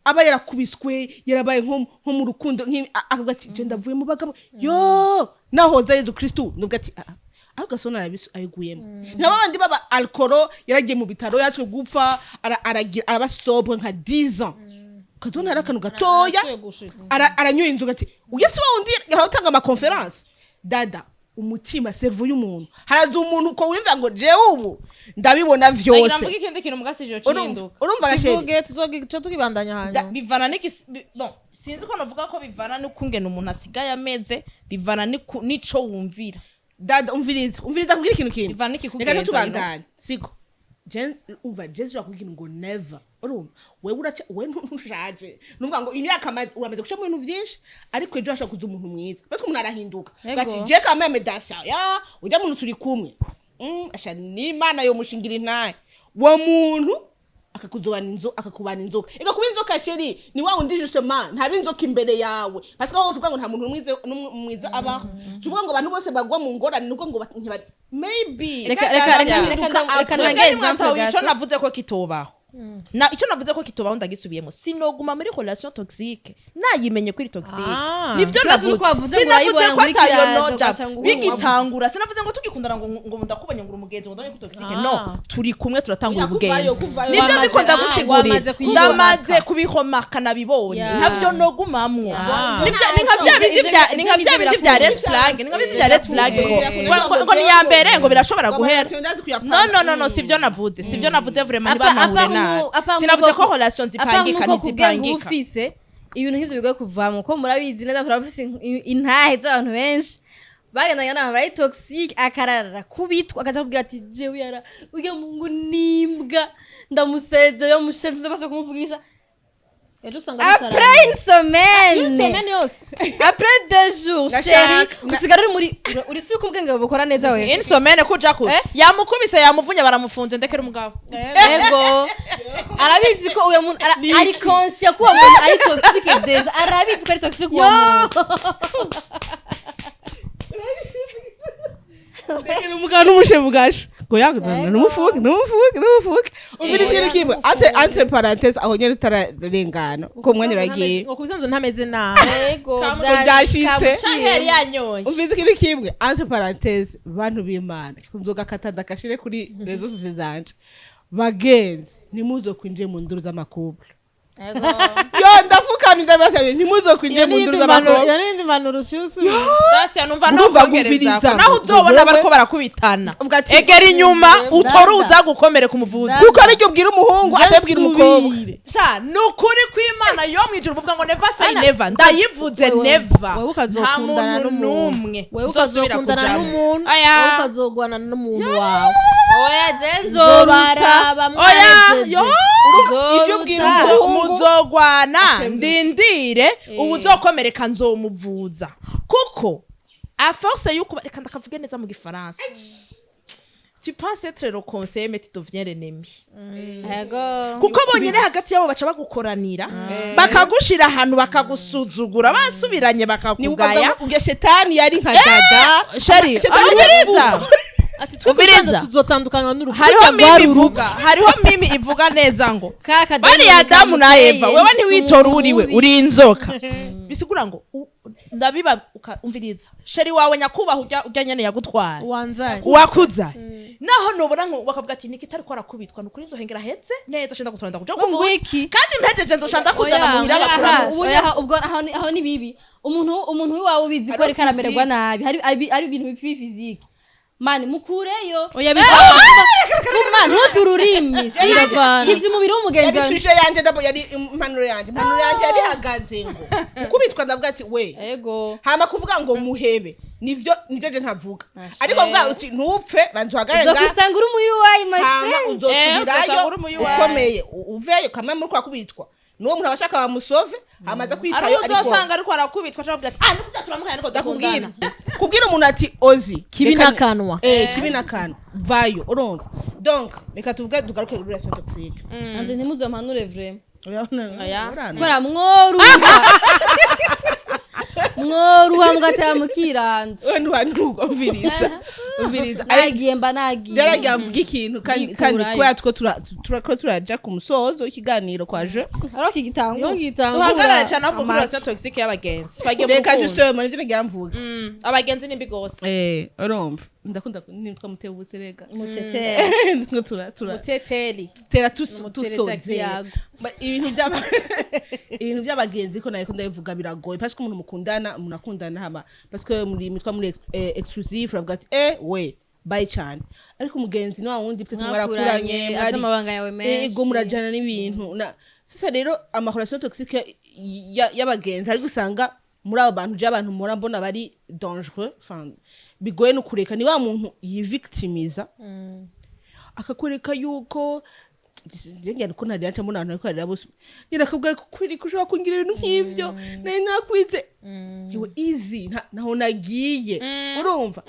aba yarakubiswe, yarabaye nko mu rukundo akavuga ati: "Je ndavuye mu bagabo yo nahoza Yezu Kristu." Nuvuga ati: "Ah, ah." Aho gasona arabiguyemo nka babandi baba alcoolo, yaragiye mu bitaro, yatswe gupfa, aragira araba sobre nka 10 ans, ukazibona hari akantu gatoya aranyoye inzoga, ati: "Uyu si wa wundi yaratanga amaconférence." Dada, umutima, cerveau y'umuntu, haraza umuntu uko wumva ngo jewe ubu ndabibona Ndagira vyose. mvuge ikindi kintu mugasije Urumva cihinduka. urumva gasheri? Tuvuge, tuzogica tukibandanya hanyuma. Bivana n'igis bon, sinzi ko navuga ko bivana n'ukungena umuntu asigaye ameze, bivana n'ico wumvira. Dada, umviriza, umviriza kubwira ikintu kimwe. Bivana n'ikikugenza, Reka ntitubandanye, siko? Umva, je ushobora kubwira ngo never. Urumva wewe uraca, wewe ntushaje, nuvuga ngo imyaka amaze, uramaze guca mu bintu byinshi, ariko ejo hashobora kuza umuntu mwiza, parce que umuntu arahinduka. Yego. Ati je quand même Dacia ya ujya muntu turi kumwe, asha n'Imana yo mushingira intahe, uwo muntu akakuzobana inzo, akakubana inzoka. Ega kuba inzoka, chérie, ni wa wundi justement ntaba inzoka imbere yawe, parce que aho uvuga ngo nta muntu mwiza n'umwe mwiza abaho, tuvuga ngo abantu bose bagwa mu ngorane, nuko ngo maybe Reka reka reka reka Hinduka reka après. ntange Mwebwe example ntimwatahuye ico gato. navuze ko kitobaho. Na icyo navuze ko kitobaho, ndagisubiyemo: sinoguma muri relation toxique nayimenye ko iri toxique. Ah. Nivyo Ikibazo navuze. nuko wavuze ngo Sinavuze urayibona ko ngo atayo urikiraza, noja ugaca ngo bigitangura. Sinavuze ngo tugikundana ngo ndakubonye ngo uri umugenzi, ngo ndabonye ko toxique. Ah. No, turi kumwe, turatangura Oya, kuvayo, ubugenzi. kuvayo. Nivyo ndiko ndagusigurira. Wamaze kuyibona. Ndamaze kubihomaka, nabibonye. Ntavyo nogumamwo. Yeah. Ni nka bya bindi ni nka Ivyo bya bindi vya red birakunda. flag, ni nka bindi vya red flag, ngo Birakunda. ngo ni ya mbere, ngo birashobora Ngo guhera. relation ndazi kuyapanga. No, no, no, no, sivyo navuze, sivyo navuze vraiment. Ntibanahure nabi. Sinavuze ko relation zipangika. Apa nk'uko kubwenge uba Ntizipangika. ufise, ibintu nk'ivyo bigoye kuvamo, ko murabizi neza, turabafise intahe z'abantu benshi bagendanye n'abantu bari toxique, akarara kubitwa, akaja kubwira ati: "Jewe yara urya mungu nimbwa, ndamusezeye, mushenzi, ndabasha kumuvugisha." Ejo usanga Après une semaine, semaine yose. Après 2 jours, Ndashaka- chéri, usigara uri muri uri si uko ubwenge bukora neza we. Une semaine kuja kure, Eh? yamukubise, yamuvunya, baramufunze, ndekera umugabo. Ego, arabizi ko uyo muntu ari conscient ko uwo muntu ari toxique déjà, arabizi ko ari toxique uwo muntu. Ndekera umugabo n'umushefu bwacu ngo yakudana, numufuke, numufuke, numufuke. Umvira ikintu kimwe entre parenthèses, aho nyene utararengana kuko umwanya uragiye. Ngo kubisanzwe ntameze nabi. Ego. Byashitse. Canke yari yanyoye. Umvise ikintu kimwe entre parenthèses, bantu b'Imana, nzogakata ndakashire kuri réseaux sociaux zanje. Bagenzi, ntimuzokwinjire mu nduru z'ama couples. Ego. Yo, ndafukamye, ndabasabye, ntimuzokwinjire mu nduru z'ama couples. Iyo n'indi mpanuro ushyushye. Dacia, numva Urumva nongereza gumviriza. naho uzobona bariko barakubitana, Uvuga ati, egera inyuma, utore Dada. uza gukomereka umuvuzi. Kuko aribyo ubwira umuhungu, atabwira umukobwa. Sha, ni ukuri kw'Imana yo mwijuru, uvuga ngo never say never, ndayivuze never. Wewe Nta ukazokundana muntu n'umuntu, n'umwe wewe nzosubira ukazokundana kujamwo. n'umuntu, Aya. wewe ukazogwana n'umuntu wawe. Oya, je nzoruta. Nzobaraba Oya. mwahejeje. Yo. Ivyo ubwira Nzoruta. umuhungu Muzogwana. Acebwe. Ndindire, ubu uzokomereka nzomuvuza, kuko à force yuko, reka ndakavuge neza mu gifaransa, tu penses être le conseiller mais tu deviens l'ennemi. Ego. Kuko bonyine hagati yabo baca bagukoranira, bakagushira ahantu, bakagusuzugura, basubiranye, Ni bakakugaya. Ubwo shetani yari nka dada. Chéri, Shetani. umviriza. Ati twe Umviriza. kubisanzwe tuzotandukanywa n'urupfu. Hariho mimi ivuga, hariho mimi ivuga neza ngo Ka kadeni bariya Adamu na kamuteye, Eva, wewe ntiwitora uriwe umubi. uri inzoka. Bisigura ngo ndabiba umviriza, chéri wawe nyakubahwa, ujya nyene yagutwara, Wanzanye. wakuza, naho nobona ngo bakavuga ati niki tariko arakubitwa, nukuri nzohengera hetse neza, shinda gutora, ndakuja Ngo kuvuza. iki? Kandi mpejeje nzoca ndakuzana Oya, muhira oya, bakuramuza. oya, ubwo aho ni bibi. Umuntu w'iwawe ubizi ko Hariho ariko aramererwa physique. nabi, hari ibintu bipfi physique, mani mukureyo. Oya. Kuma ntutururimi Biravana. kizi umubiri w'umugenzi Yari wawe. sujet yanje ndabo, yari impanuro yanje yari ihagaze ngo gukubitwa, ndavuga ati we Ego. hama kuvuga ngo muhebe, nivyo je ntavuga, ariko vuga uti ntupfe, banza uhagarare nga Uzokwisanga uri umuyuwayi, my hama friend. uzosubirayo Uzosanga uri umuyuwayi. ukomeye. Uveyo kamwe muri kwa kubitwa nuwo muntu abashaka bamusove, hamaze Ari kwitayo, ariko uzosanga ariko arakubitwa cyangwa ati ah nikuda turamuhaye, ariko ndakubwira dukundana. Kubwira umuntu ati ozi Kibi n'akanwa. Eh, kibi n'akanwa, vayo. Urumva, donc reka tuvuge, tugaruke kuri relation toxique. Anje ntimuzompanure vraiment. Oya. Kubera mworuha, mworuha mugatera mukiranda. Umviriza, umviriza. Nagiye, mba nagiye. Byaragiye mvuga ikintu kandi kandi Yikurayo. kubera two turako turaja ku musozo w'ikiganiro kwa je. Ariko kigitangura. Duhagarare cyane ahubwo kuri relation toxique y'abagenzi, twagiye mu Reka rukundo. justement nivyo nagira mvuga. Abagenzi ni mbi gose. Eh, urumva ndakunda nitwa mutebutse rega. Muteteri. Nitwa tura tura Muteteri. tera Umutereza tusozera. kiyago. Ibintu by'abagenzi ko nayo ndabivuga biragoye, parce que umuntu mukundana, umuntu akundana, hama parce que muri mitwa muri exclusive, uravuga ati eh we bye cyane, ariko umugenzi ni wa wundi peut-être mwarakuranye, Mwakuranye, azi amabanga yawe menshi. Ego, murajana n'ibintu na sasa rero ama relation toxique y'abagenzi, ariko usanga muri abo bantu je abantu mpora mbona bari dangereux, enfin bigoye no kureka, ni wa muntu yivictimiza, akakwereka yuko ngenda ko nari mbona abantu ariko arira bose nyina, akabwira ko kwiri ko ushobora kungira ibintu nk'ivyo, nari nakwize yewe easy, ntaho nagiye. Urumva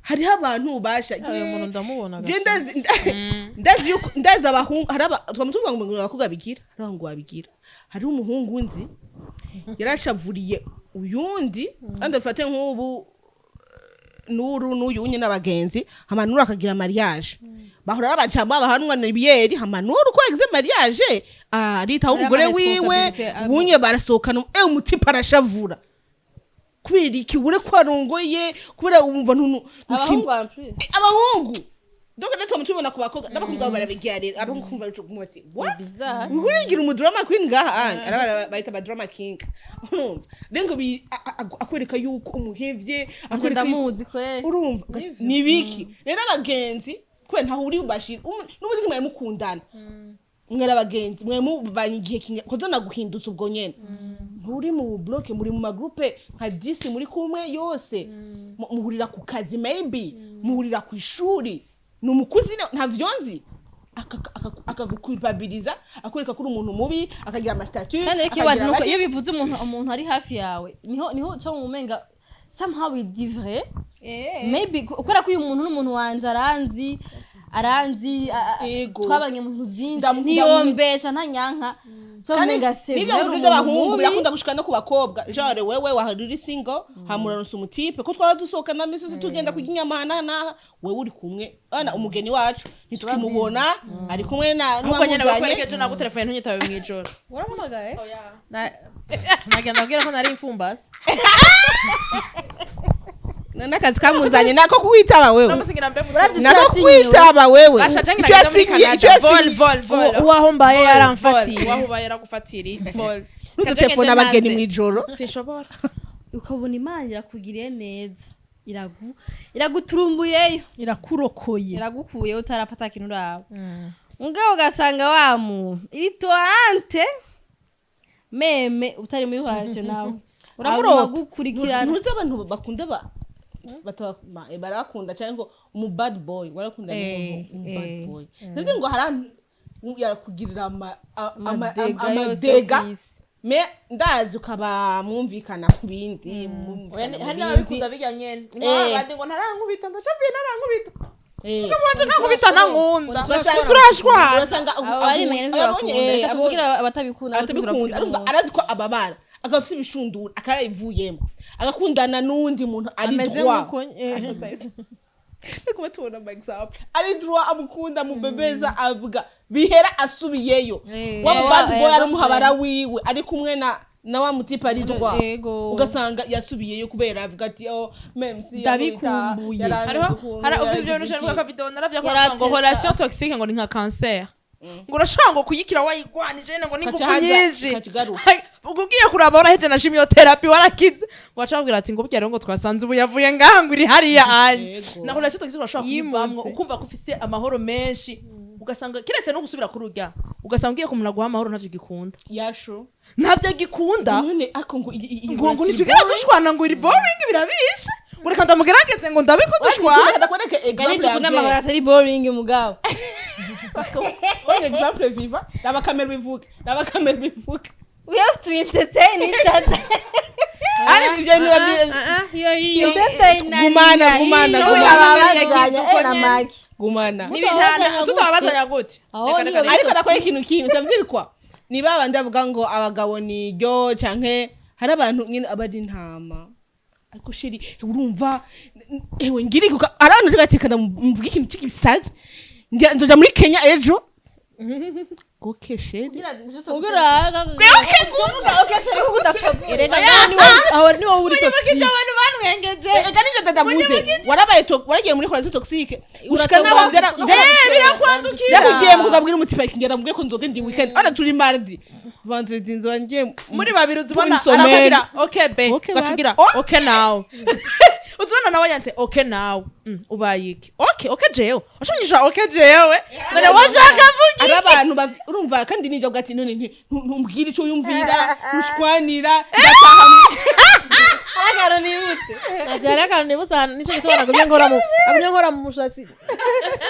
hariho abantu ubasha. Uyu muntu ndamubona. Je ndazi yuko ndazi abahungu, hari aba twama tuvuga ngo abakobwa bigira, hari abahungu babigira. Hariho umuhungu nzi yarashavuriye uyundi, kandi afate nk'ubu. Nuru n'uyu unye n'abagenzi, hama Nuru akagira mariage, bahora babacamo bahanwa na biyeri, hama Nuru ko yagize mariage aritaho umugore wiwe. Ama-responsabilité, Bunye barasohokana, umutipe arashavura kubera iki? Ubure ko arongoye, kubera wumva ntu Abahungu en plus. Abahungu donc natwe tubibona ku bakobwa, n'abakobwa barabigira. Rero abahungu kumva bico kumva ati what? Bizarre. Urigira umu drama queen ngaha anje, arabara bayita ba drama king. Urumva rero ngo akwereka yuko umuhevye, akwereka yuko Ndamuzi kweli. Urumva ugati, ni biki rero abagenzi, kubera ntaho uri bubashira n'ubundi mwari mukundana, mwari abagenzi, mwari mubanye igihe kinya kuko naguhindutse ubwo nyene nturi mu bloc, muri mu ma groupe nka 10 muri kumwe yose. Muhurira ku kazi, maybe muhurira ku ishuri, ni umukuzi ntavyo nzi. Akagukulpabiliza, akwereka ko uri umuntu mubi, akagira ama statut. Kandi ariko iwacu nuko iyo bivuze umuntu ari hafi yawe, niho uca mu menga somehow it vrai maybe, kubera ko uyu muntu n'umuntu wanje aranzi Yego. twabanye mu bintu byinshi, ntiyombesha, ntanyanka so Kandi umenga c'est n'ibyo vrai mvuze uri by'abahungu umuntu mubi. Birakunda gushika no ku bakobwa, genre wewe wahari uri single, hamuraronsa umutipe ko twara dusohokana misi yose, tugenda kurya inyama aha n'aha, wewe uri kumwe ana umugeni wacu ntitukimubona ari kumwe na Ahubwo nyene n'uwamuzanye. bakwereke ejo nagutelefone ntunyitabe mw'ijoro. Warampamagaye? Nagenda abwira ko nari imfumbase. N'akazi kamuzanye nako kuwitaba wewe. Namusigira mbe. Urazi Nako yasinyiwe. kwitaba wewe. Basha jangira Icyo ngenda muri yasinyiye, icyo Canada. Vol yasinyiye. vol vol. Uwaho mbaye yaramfatiye. Waho ubaye yaragufatiriye vol. N'udutelefone abageni mw'ijoro. Sinshobora. Ukabona Imana irakugiriye neza, iraguturumbuyeyo. Irakurokoye. Iragukuyeyo utarafata kintu uraba, mugabo ugasanga wa muntu iri toante même utari muri relation nawe. Uramurota. Agukurikirana. Ntuzi abantu bakunda barakunda cyangwa ngo umu bad boy warakunda, n'umuntu umu bad boy sinzi ngo hari ahantu yarakugirira Amadega yose yo amadega kw'isi. Me ndazi ukaba mwumvikana ku bindi, mwumvikana mu Hari bindi. n'ababikunda bijya nyene. Ni nk'abandi ngo ntarankubita, ndashavuye ntarankubita. Wanje ntankubita, ntankunda. Turashwana. Urasanga Abo barimenya n'ivyo abonye, bakunda. Reka tuvugire abatabikunda, abo atabikunda, turavuga arumva umuntu. arazi ko ababara, akaba afite ibishundura, akarayivuyemo, agakundana n'undi muntu ari Ameze droit. nk'uko Reka tubona ama example ari droit, amukunda, amubebeza, avuga bihera asubiyeyo wa mu bad boy ari umuhabara wiwe, ari kumwe na wa mutipe ari droit. Ugasanga yasubiyeyo kubera avuga ati oh, même si Ndabikumbuye. Hariho hari uvuze ibyo bintu ushaka video naravya ko ngo Yaratesa. relation toxique ngo ni nka cancer, ngo urashobora ngo kuyikira wayigwanije nyene ngo ni ingufu nyinshi. Kacigaruka. Hai, ubwo ugiye kuraba waraheje na chimiothérapie warakize, ngo baca babwira ati ngo burya rero ngo twasanze ubu yavuye ngaha ngo iri hariya anye. Yego. Na relation toxique urashobora kuyivamwo Yimutse. ukumva ko ufise amahoro menshi, ugasanga kiretse no gusubira kururya, ugasanga ugiye kumuna guha amahoro ntavyo gikunda. Yashu. Ntavyo gikunda. None ako ngo ngo ntitugera dushwana, ngo iri boring birabishe, ngo reka ndamugerageze ngo ndabe ko dushwana. Ndakwereke Gari example ya dukunda vrai. amagara ari boring mugabo. Bonye example viva, raba kamera bivuge, raba kamera bivuge. We have to entertain each other. Ari ivyo niba Iyo iyo. Entertain. Gumana, gumana, gumana. Ababazanya na maki. Gumana. Tutababazanya gute? Aho Reka, niyo reka, reka. Ariko ndakora ikintu kimwe utavyirikwa ni babandi bavuga ngo abagabo ni ryo, canke hari abantu nyine aba ari intama, ariko chéri urumva ewe ngiri kuka hari abantu tugatekana mvuga ikintu cy'igisazi, ngira nzoja muri Kenya ejo, okay chéri. Erega aho ni wowe uri toxic. Abantu banwengeje. Ega nivyo dadavuze, warabaye waragiye muri relation toxique ushika naho Birakwandukira. Byakugiye mu kukabwira umutima ngenda mubwiye ko nzoga ndi weekend, ana turi mardi, vendredi nzoba ngiye. Muri babiri uzibona Une semaine. arakubwira okay be Okay, gacugira. basi. Okay nawe uzibona nawe yanditse okay nawe. Ubaye iki? Okay jewe washonyesha okay jewe none washaka mvuga. Ari abantu urumva kandi nivyo avuga ati none ntumbwire ico yumvira ntushwanira ndataha Akantu nibutse. Najyari akantu nibutse ahantu, nico gituma nagumye nkora mu mushatsi,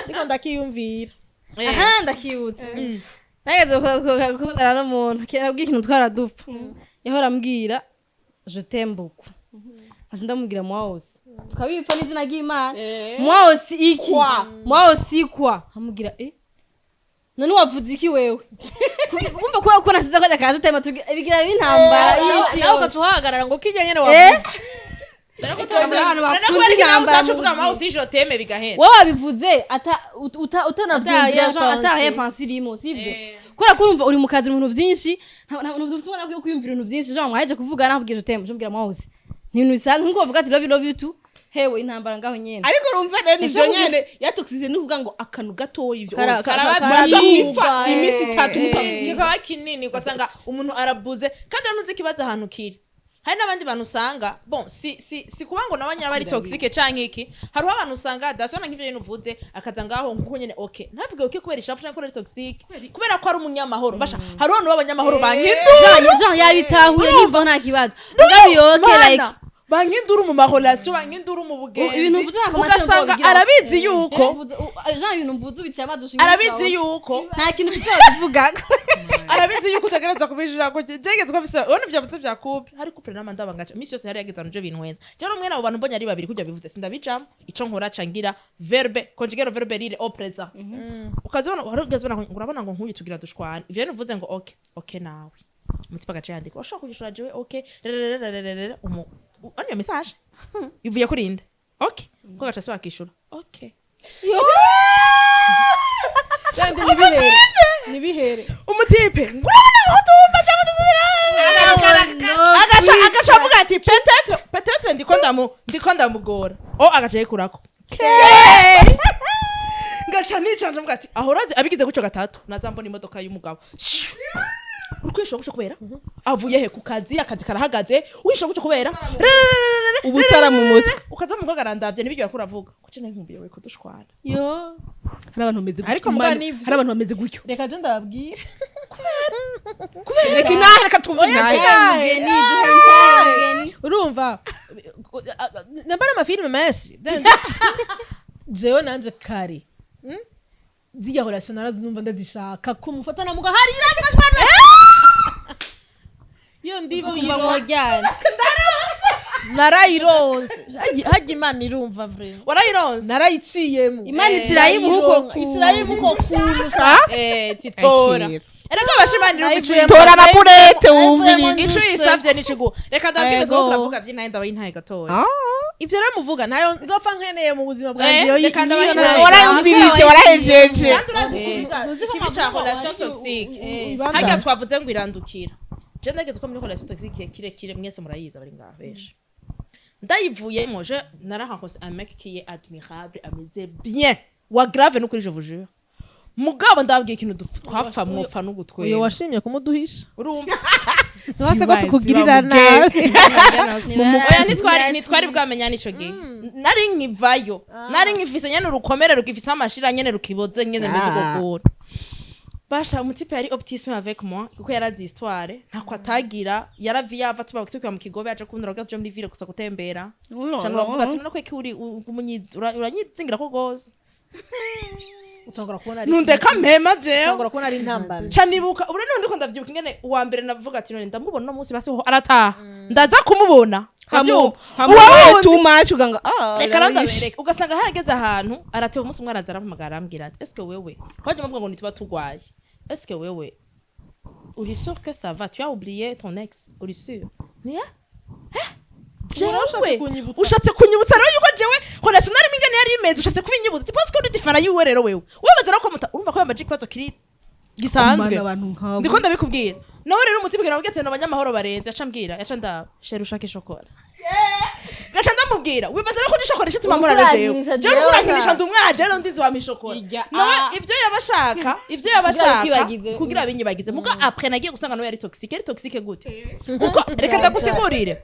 ndiko ndakiyumvira. Aha ndakibutse, nageze gukundana n'umuntu nabwiye ikintu twaradupfa, yahora ambwira je t'aime beaucoup, nkaca ndamubwira moi aussi, tukabipfa n'izina ry'Imana. Moi aussi iki? Quoi? Moi aussi quoi? Amubwira none wavuze iki wewe? Kumva kubera ko nasize akajya kaje t'aime, bigira bintambara y'isi Nawe yose. ugaca uhagarara ngo kijya nyene wavuze. Abantu bakunda None intambara utacu mu uvuga buzima. Moi aussi je t'aime, bigahera. Wowe wabivuze ata utanavyumvira, Ata genre ata pensée. repense irimo, sivyo? Kubera ko urumva uri mu kazi, mu bintu vyinshi, ntufise umwanya wo kwiyumvira ibintu vyinshi. Genre mwaheje kuvuga, nakubwiye je t'aime, je mbwira moi aussi, ni ibintu bisanzwe nkuko bavuga ati love you, love you too. Hewe, intambara ngaho nyene. Ariko urumva rero nivyo Ese nyene yatoxicité, nuvuga ngo akantu gatoya ivyo Karababyuka, murashobora iminsi 3 mutavuga. Kikaba kinini, ugasanga umuntu arabuze kandi ntuzi ikibazo ahantu kiri. Hari n'abandi bantu usanga, bon, si kuba ngo nabo nyine aba ari toxique canke iki. Hariho abantu usanga dasona nk'ivyo bintu uvuze, akaza ngaho nkuko nyene, okay, ntavuge okay kubera ishavu canke kubera ari toxique, kubera ko ari umunyamahoro. Basha, hariho abantu b'abanyamahoro bankindura. Genre yabitahuye, nimba nta kibazo mugabo iyo okay, like Bankindura mu marelation, bankindura mu bugenzi. Ibintu mvuze nta commentaire. Ugasanga Ngo arabizi yuko genre ibintu mvuze ubicaye amazi ushinga. Arabizi yuko nta kintu ufise wabivuga. Arabizi yuko utagereza kubijira ko jegeze ko bise ubona ibyo yavuze bya couple. Hari couple nama ndabangaca imisi yose, hari yageze ahantu je bintwenza. Rero mwene abo bantu mbonye ari babiri kujya bivuze, sindabijamo. Ico nkora, ca ngira verbe conjuguer verbe rire au présent. Ukazibona wari ugeze ubona ngo urabona ngo nkuyu tugira dushwane, ivyo rero uvuze ngo okay, okay, nawe umutima agaca yandika ushobora kugishura jewe okay rererererere umu ano iyo message ivuye kuri inde? Okay, ko gaca se wakishura okay. Kandi nibihere nibihere. Umutipe ngo urabona ngo tumva cyangwa dusubira, agaca avuga ati peut-être ndiko ndamugora o agaca yikurako. Ngaca nicanje mvuga ati aho urazi abigize gutyo gatatu, naza mbona imodoka y'umugabo. Uri kwishura gutyo kubera avuye he ku kazi, akazi karahagaze, wishura gutyo kubera Ubusara mu mutwe. Ukaza mu arandavye ntibiryo yariko uravuga kuki nari nkumbuye we kudushwana. Yo. Hari abantu bameze gutyo. Ariko muga nivyo. Hari abantu bameze gutyo. Reka je ndababwire. Reka inahe, reka twumve inahe. Mugeni duhe intahe mugeni. Urumva nambara amafilime menshi, jewe nanje kare zirya relation narazumva ndazishaka ko mufatana mugaharira mugashwana, iyo ndivu. Kuva mu wajyana. Narayironse. Hajya Imana irumva vraiment. Warayironse. Narayiciyemo. Imana icirayimuha uko kuntu. Icirayimuha uko kuntu. Eh, titora. Akira. Erega abashimanira ubicuye. Tora amapurete wumvirize. Ico yisavye n'ikiguha. Reka ndabwire ko Ego. turavuga vy'intahe, ndabaye intahe gatoya. Ah. Ivyo rero muvuga nayo nzopfa nkeneye mu buzima bwanjye. Eh, Iyo reka ndabaha niyo intahe. Warayumvirije, warahejeje. Kandi urazi kuvuga ikibi ca relation toxique, harya twavuze ngo irandukira. Je ndageze ko muri relation toxique kirekire, mwese murayizi, abari ngaha benshi. Ndayivuyemo, je nararencontré un mec qui est admirable, ameze bien wa grave, n'ukuri je vous jure. Mugabo ndababwiye ikintu twapfa mwopfa Uyo n'ugutwenga. washimye kumuduhisha. Urumva. Ntibase ko tukugirira nabi. Oya, ntitwari bwamenya n'ico gihe. Nari nkivayo, nari nkifise nyene urukomere rugifise amashira nyene, rukiboze nyene, rumeze uko kuntu. Basha, umutipe yari optime avec moi kuko yarazi histoire, ntako atagira. Yaravi yava tuba tukiba mu Kigobe, aje kundura kugira tuje muri ville gusa gutembera. Cyane uravuga ati none kweki uri uranyizingira ko gose. Utangura kubona ari Nundeka mpema jewe. Utangura kubona ari intambara. Ca nibuka ubu rero ndiko ndavyibuka ingene uwa mbere navuga ati none ndamubona uno munsi, basi ho arataha ndaza kumubona. Hamu Uwa hamu too much uganga ah. Reka rero ndabereke. Ugasanga harageze ahantu arateba, umunsi umwe araza arampamagara, arambwira ati est-ce que wewe twajya muvuga ngo ntituba turwaye, est-ce que wewe uri sûr que ça va, tu as oublié ton ex, uri sûr? Niya jewe kunyibutsa. Ushatse kunyibutsa rero yuko jewe relation narimo ingene yari imeze, ushatse kubinyibutsa. Tu penses ko uri différent yiwe? Rero wewe wibaza rero ko urumva ko yambaje ikibazo kiri gisanzwe. Kumana abantu nk'abo. Ndiko ndabikubwira nawe rero umutima ugira ngo abanyamahoro barenze. Yaca mbwira, yaca ndaba chéri ushaka ishokora, gaca ndamubwira wibaza rero ko n'ishokora ishituma murana jewe. Urarankinisha. Jewe Jewe. urankinisha, ndi umwana jewe ndizi wampa ishokora. Ijya, Nawe ah. ivyo yabashaka, ivyo yabashaka ukwibagize. Kugira binyibagize. Muga après nagiye gusanga nawe yari toxique. Yari toxique gute? Kuko reka ndagusigurire,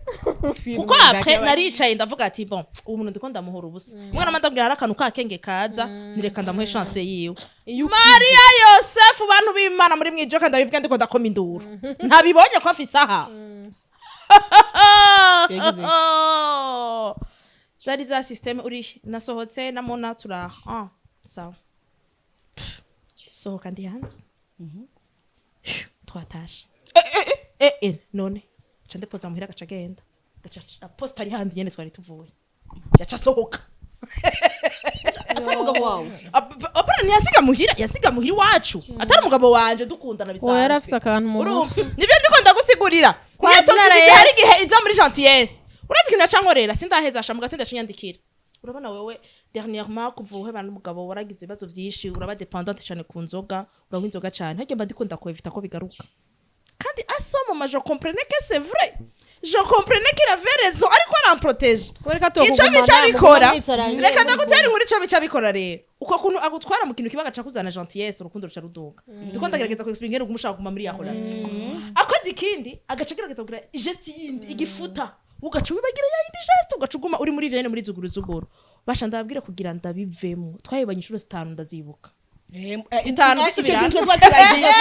kuko après naricaye ndavuga ati bon, ubu muntu ndiko ndamuhora ubusa. Umwana manda ndabwira hari akantu kakenge kaza, nireka ndamuhe chance yiwe. Mariya Yosefu, bantu b'Imana muri mwijoka, ndabivuga ndiko ndakoma induru, ntabibonye ko afise aha. Yagize. Zari za système uri nasohotse namona turaha, ah sawa. Pff, sohoka ndi hanze. Phew, twatashe eh eh none ca ndepoza muhira, agaca agenda, gaca posta ari handi nyene twari tuvuye, yaca asohoka. Atari umugabo wawe? Apana, ntiyasiga muhira, yasiga muhira iwacu atari umugabo wanje, dukundana bisanzwe. Uwo yari afise akantu mu Urumva? mutwe. Nivyo ndiko ndagusigurira. Kwa Niyo jina la toxicity hari Yesu. igihe iza muri gentillesse. Urazi ikintu yacankorera? Sindaheza asha mu gatondo yacinyandikira: "Urabona wewe, dernièrement kuva uhebana n'umugabo waragize ibibazo vyinshi, uraba dépendante cyane ku nzoga, uranywa inzoga cyane. Harya mba ndiko ndakwevita ko bigaruka." Kandi à ce moment, je comprenais que c'est vrai, je comprenais qu'il avait raison, ariko aramprotège. Reka Ico bica bikora, reka ndagutera inkuru, ico bica bikora rero, uko kuntu agutwara mu kintu kiba agaca kuzana gentillesse, urukundo ruca ruduga. Ndiko ndagerageza ku expliquer ingene umushaka kuguma muri ya relation. Akoze ikindi, agaca agerageza kugira geste yindi igifuta, ugaca wibagira ya yindi geste, ugaca uguma uri muri vyene, muri zuguru zuguru. Basha, ndababwira, kugira ndabivemo twayibanye inshuro zitanu, ndazibuka. Zitanu. Icyo Dusubirana. kintu twakibagiye: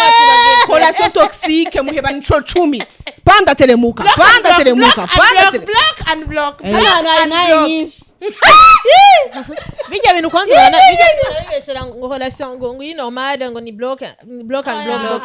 relation toxique muheba inshuro 10, panda teremuka, panda teremuka, panda teremuka. Block and block. Hano hantu hari nayo nyinshi. Bijya bintu kwanza bijya bintu barabibeshera ngo relation ngo iyi normale, ngo ni block, ni block and block, block.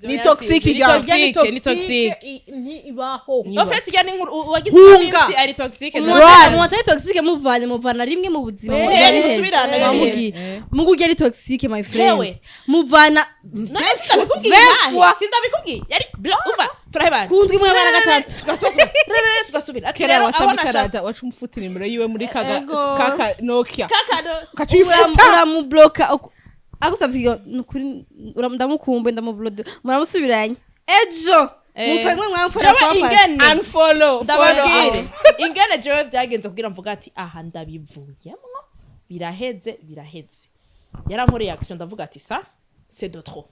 Ni toxique. Ni Ijya toxique, ni toxique. Ntibaho. En fait, ijya ni inkuru uwagize Hunga. iminsi ari toxique. Umuntu atari toxique muvanye, muvana rimwe mu buzima. Musubirana, Bamubwiye mugu ujya ari toxique, my friend. Hewe. Muvana None sindabikubwiye? Vingt fois. Sindabikubwiye? Yari block, umva, turahebana. Kundwi imwe na gatatu. Tugasubira, rero tugasubira, ati Kera rero aho wasaba nashaka itaraja, waca umufuta nimero yiwe muri kaga Ego. kaka Nokia. Kaka ukacifuta. Uramubloka agusabye nukuri ndamukumbuye, ndamublode, muramusubiranye ejo mupfa mwe mwamfura. Jewe ingene Unfollow, follow. Ndababwire ingene jewe vyagenze kugira mvuga ati aha ndabivuyemwo, biraheze, biraheze. Yarankoreye action, ndavuga ati ça c'est de trop.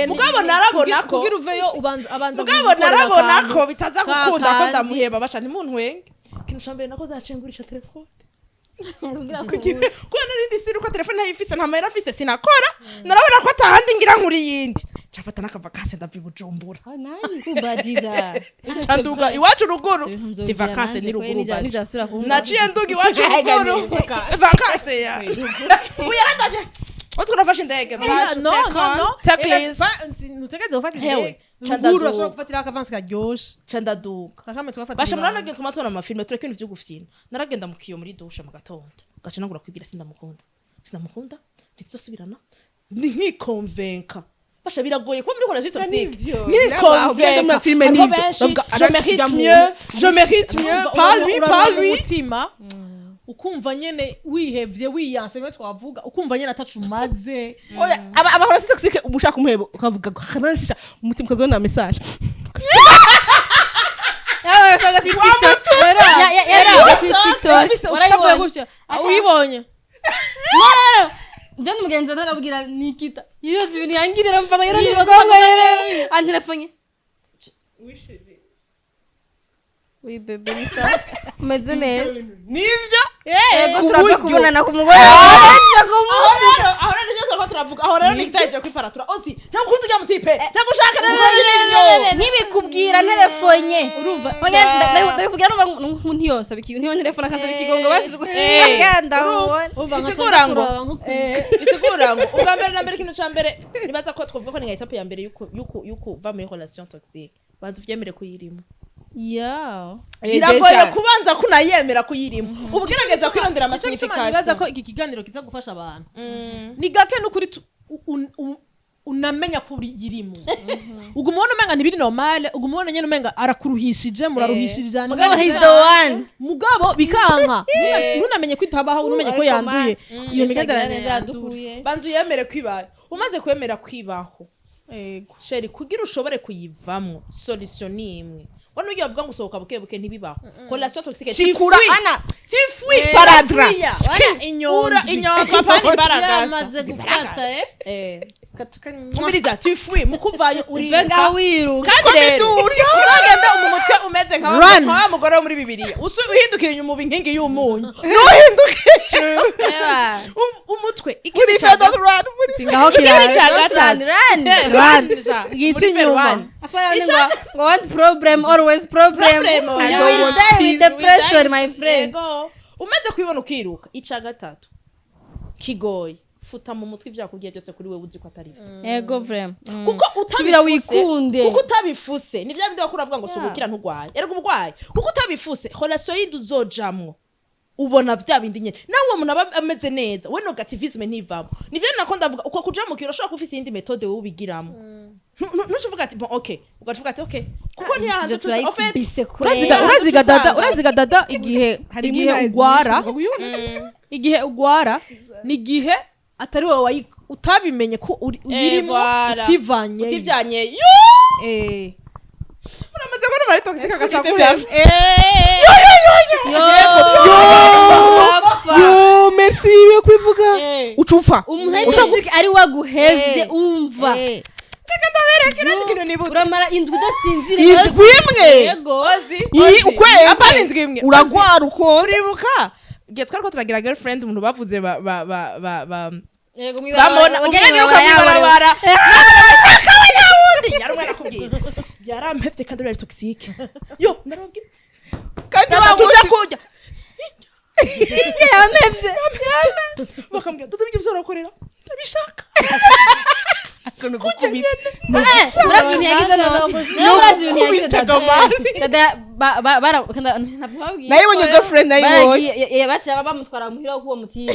Mugabo narabona ko kugira uveyo ubanza abanza mugabo gukorera narabona akantu. ko bitaza gukunda ko Kakandi. ndamuheba. Basha, ntimuntwenge, ikintu ca mbere nakoze, nacengurisha telefone kuko narindi siri uko telefone ntayifise, nta mahera afise, sinakora. Narabona ko atahandi ngira nkuri yindi, cafata n'akava kase, ndava i Bujumbura. Oh, nice. Kubadiza. Nduga iwacu ruguru, si vacances, ni ruguru baje. Naciye nduga iwacu ruguru, vacances ya uyaradanye utwo urafashe indege. No, no, no. Take please. Ntutegereze gufata Hewe, indege. ca Ruguru ndaduga. urashobora gufatiraho akavansi karyoshe. Ca ndaduga. Kakame tugafatira Basha, ibanga. murabona tuma tubona amafilme, tureke ibintu vyo gufyina. Naragenda mu kiyo muri douche mu gatondo, gaca nangura kwibwira: "Sindamukunda, sindamukunda, ntituzosubirana." Ni nkikonvenka. Basha, biragoye kuba muri relation toxique. Nivyo. Birabaho, Nkikonvenka. mu mafilme Hariho nivyo. benshi, Bavuga, je mérite arashira mieux, je mérite mieux, pas lui, pas lui. Umutima ukumva nyene wihevye, wiyanse, bimwe twavuga, ukumva nyene atacu umaze. Oya, aba relation toxique uba ushaka umuhebo, ukavuga karanashisha umutima, ukazona message. Kuri TikTok. Kuri TikTok. Ufise ushavuye gutya uyibonye. Njye n'umugenzi wanjye arabwira Nikita iyo ibintu yangirira mva rero antelefone: "Oui bébé, ni sawa, umeze neza?" Nivyo. Yego. Ku Turaza buryo. kubonana ku mugoroba, tuza kumutuka. Aho rero nivyo turiko turavuga, aho rero nivyo kwiparatura osi ntabwo ukunda ujya mutipe, ntabwo ushaka rero nivyo. Ntibikubwira ntelefone. Urumva. Ndabikubwira numva ntiyose ntiyo telefone akasaba ikigongo basize agenda ubone. Bisigura ngo bisigura ngo ubwa mbere na mbere, ikintu ca mbere nibaza ko twavuga ko ni nka étape ya mbere yuko uva muri relation toxique, banza uvyemere kuyirimo. Biragoye kubanza kunayemera kuyirimo, uba ugerageza kwirondera Nicyo gituma nibaza ko ama signification. iki kiganiro kiza gufasha abantu. Ni gake n'ukuri unamenya ko uyirimo, uguma ubona umenga ntibiri normale, uguma ubona nyene umenga arakuruhishije, muraruhishije. Mugabo he's the one. Mugabo bikanka, ntunamenye ko itabaho, unamenye ko yanduye iyo migenderanire yanduye. Yaduhuye. Banza uyemere kwibaye. Umaze kwemera kwibaho, Yego. chérie, kugira ushobore kuyivamwo, solution ni imwe. Wano ugiye bavuga ngo usohoka buke buke, ntibibaho. Relation toxique, Shikura ana tifui. Paradra. Ura inyondwa, pani imbaragasa. Yamaze gufata. Umviriza, tifui mu kuvayo Uve uriruka. ngaho wiruka. Kandi rero uzagenda mu mutwe umeze nka Run. nka wa mugore wo muri Bibiliya uhindukiye inyuma uba inkingi y'umunyu, ntuhindukiye umutwe. Muri fe don't run muri fe. Ngaho Ikindi kiraje. cya gatatu. Run. Run. Muri Gica fe inyuma. run. Afana ngo want problem, always problem. Problem, You I don't will want die with peace. the pressure, my friend. Yego. Umaze kubibona ukiruka. Ica gatatu kigoye: futa mu mutwe ibyo yakubwiye byose kuri wewe uzi ko atari byo. Yego, vraiment. Kuko Subira utabifuse, wikunde. kuko utabifuse ni bya bindi wakura avuga ngo sugukira ntugwaye, erega ubugwaye. Kuko utabifuse, relation yindi uzojamwo ubona vya bindi nyene, nawe uwo muntu aba ameze neza, we negativisme ntivamo. Nivyo nako ndavuga, uko kuja mu kiro ushobora kuba ufise iyindi méthode wowe ubigiramo. Ntucuvuga ati bon, okay, ugacuvuga ati okay, kuko ntiyahanze. Ivyo turayikubise Uraziga, kwera. uraziga dada, uraziga dada, igihe Harimo igihe intahe ugwara, nyinshi. Igihe ugwara ni igihe atari wowe utabimenye ko uyirimo, Voilà. utivanye. Utivyanye yo. Uramaze kubona mari toxic agaca kuheva. Yo, apfa. Yo, merci yo kwivuga ucufa. Umuntu ari toxic ari waguhevye, umva. Uramara indwi udasinzira. Indwi imwe? Yego. Iyi ukwezi. Apana indwi imwe. Uragwara ukonda. Uribuka igihe twariko turagira girlfriend, umuntu bavuze ba ba ba ba ba Yego, bamubona mw'ibarabara, umwe niruka mw'ibarabara. mw'ibarabara, akaba ntawundi yari umwana akubwira yarampevye kandi ari toxique. Yo, narababwira Kandi dada wa tuja munsi kurya. Yampevye. Bakambwira, dada, ibyo uzorakorera ndabishaka. Gukubita. Urazi ibintu yagize none? Urazi ibintu yagize Gukubita dada? gamari. Dada bara ntabwo babwiye. Nayibonye girlfriend, nayibonye. Baragiye, baciye bamutwara muhira k'uwo mutiba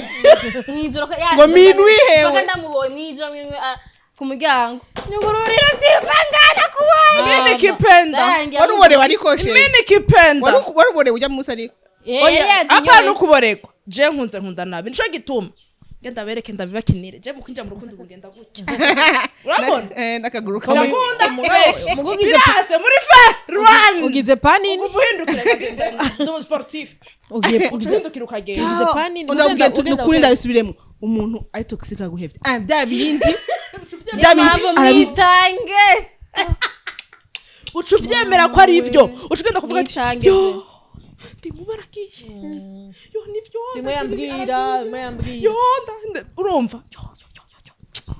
mw'ijoro ko Ngo minwi hewe. Paka ndamubonye mw'ijoro minwi, ku muryango nyugururira, simba ngana kubonye. Mimi kipenda. Byarangiye. Wari uborewe ariko she. Mimi kipenda. Wari uborewe ujya munsi ariko. Yari yazinyoye. Apana ukuborekwa, je nkunze nkunda nabi, nico gituma ngenda bereke ndabibakinire. Je mu kwinjira mu rukundo ubu ngenda gutya, urabona? N'akaguru kamwe. Ndakunda Mugo ugize birase muri fe run. Ugize panini. Ubu uhindukira ukagenda, ndi umu sportif. Ugiye Uca uhindukira ukagenda. Ugize panini, Ndababwiye ugenda nukuri ndabisubiremo, umuntu ari toxic aguhevye, ah, bya bindi bya bindi Mpamvu mwitange. Uca uvyemera ko ari ivyo, uca ugenda kuvuga ati Mwicange. yo, ndi mubaragiye, yo, nivyo. Bimwe yambwira, bimwe yambwira. Yo, urumva, yo yo yo yo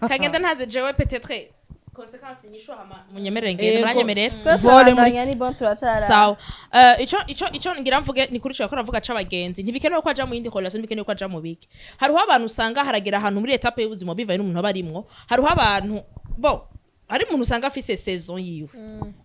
yo, kagenda ntaze jewe, peut-être conséquence nyishu hama munyemerere ngende. Ego. Muranyemerera? Vole muri Ni bon, turacara. Sawa. Ico ngira mvuge ni kuri ico ko c'abagenzi. Ntibikenewe ko aja mu yindi relation, ntibikenewe ko aja mu biki. Hariho abantu usanga haragera ahantu muri étape y'ubuzima bivaye n'umuntu aba arimwo. Hariho abantu bo hari umuntu usanga afise saison yiwe.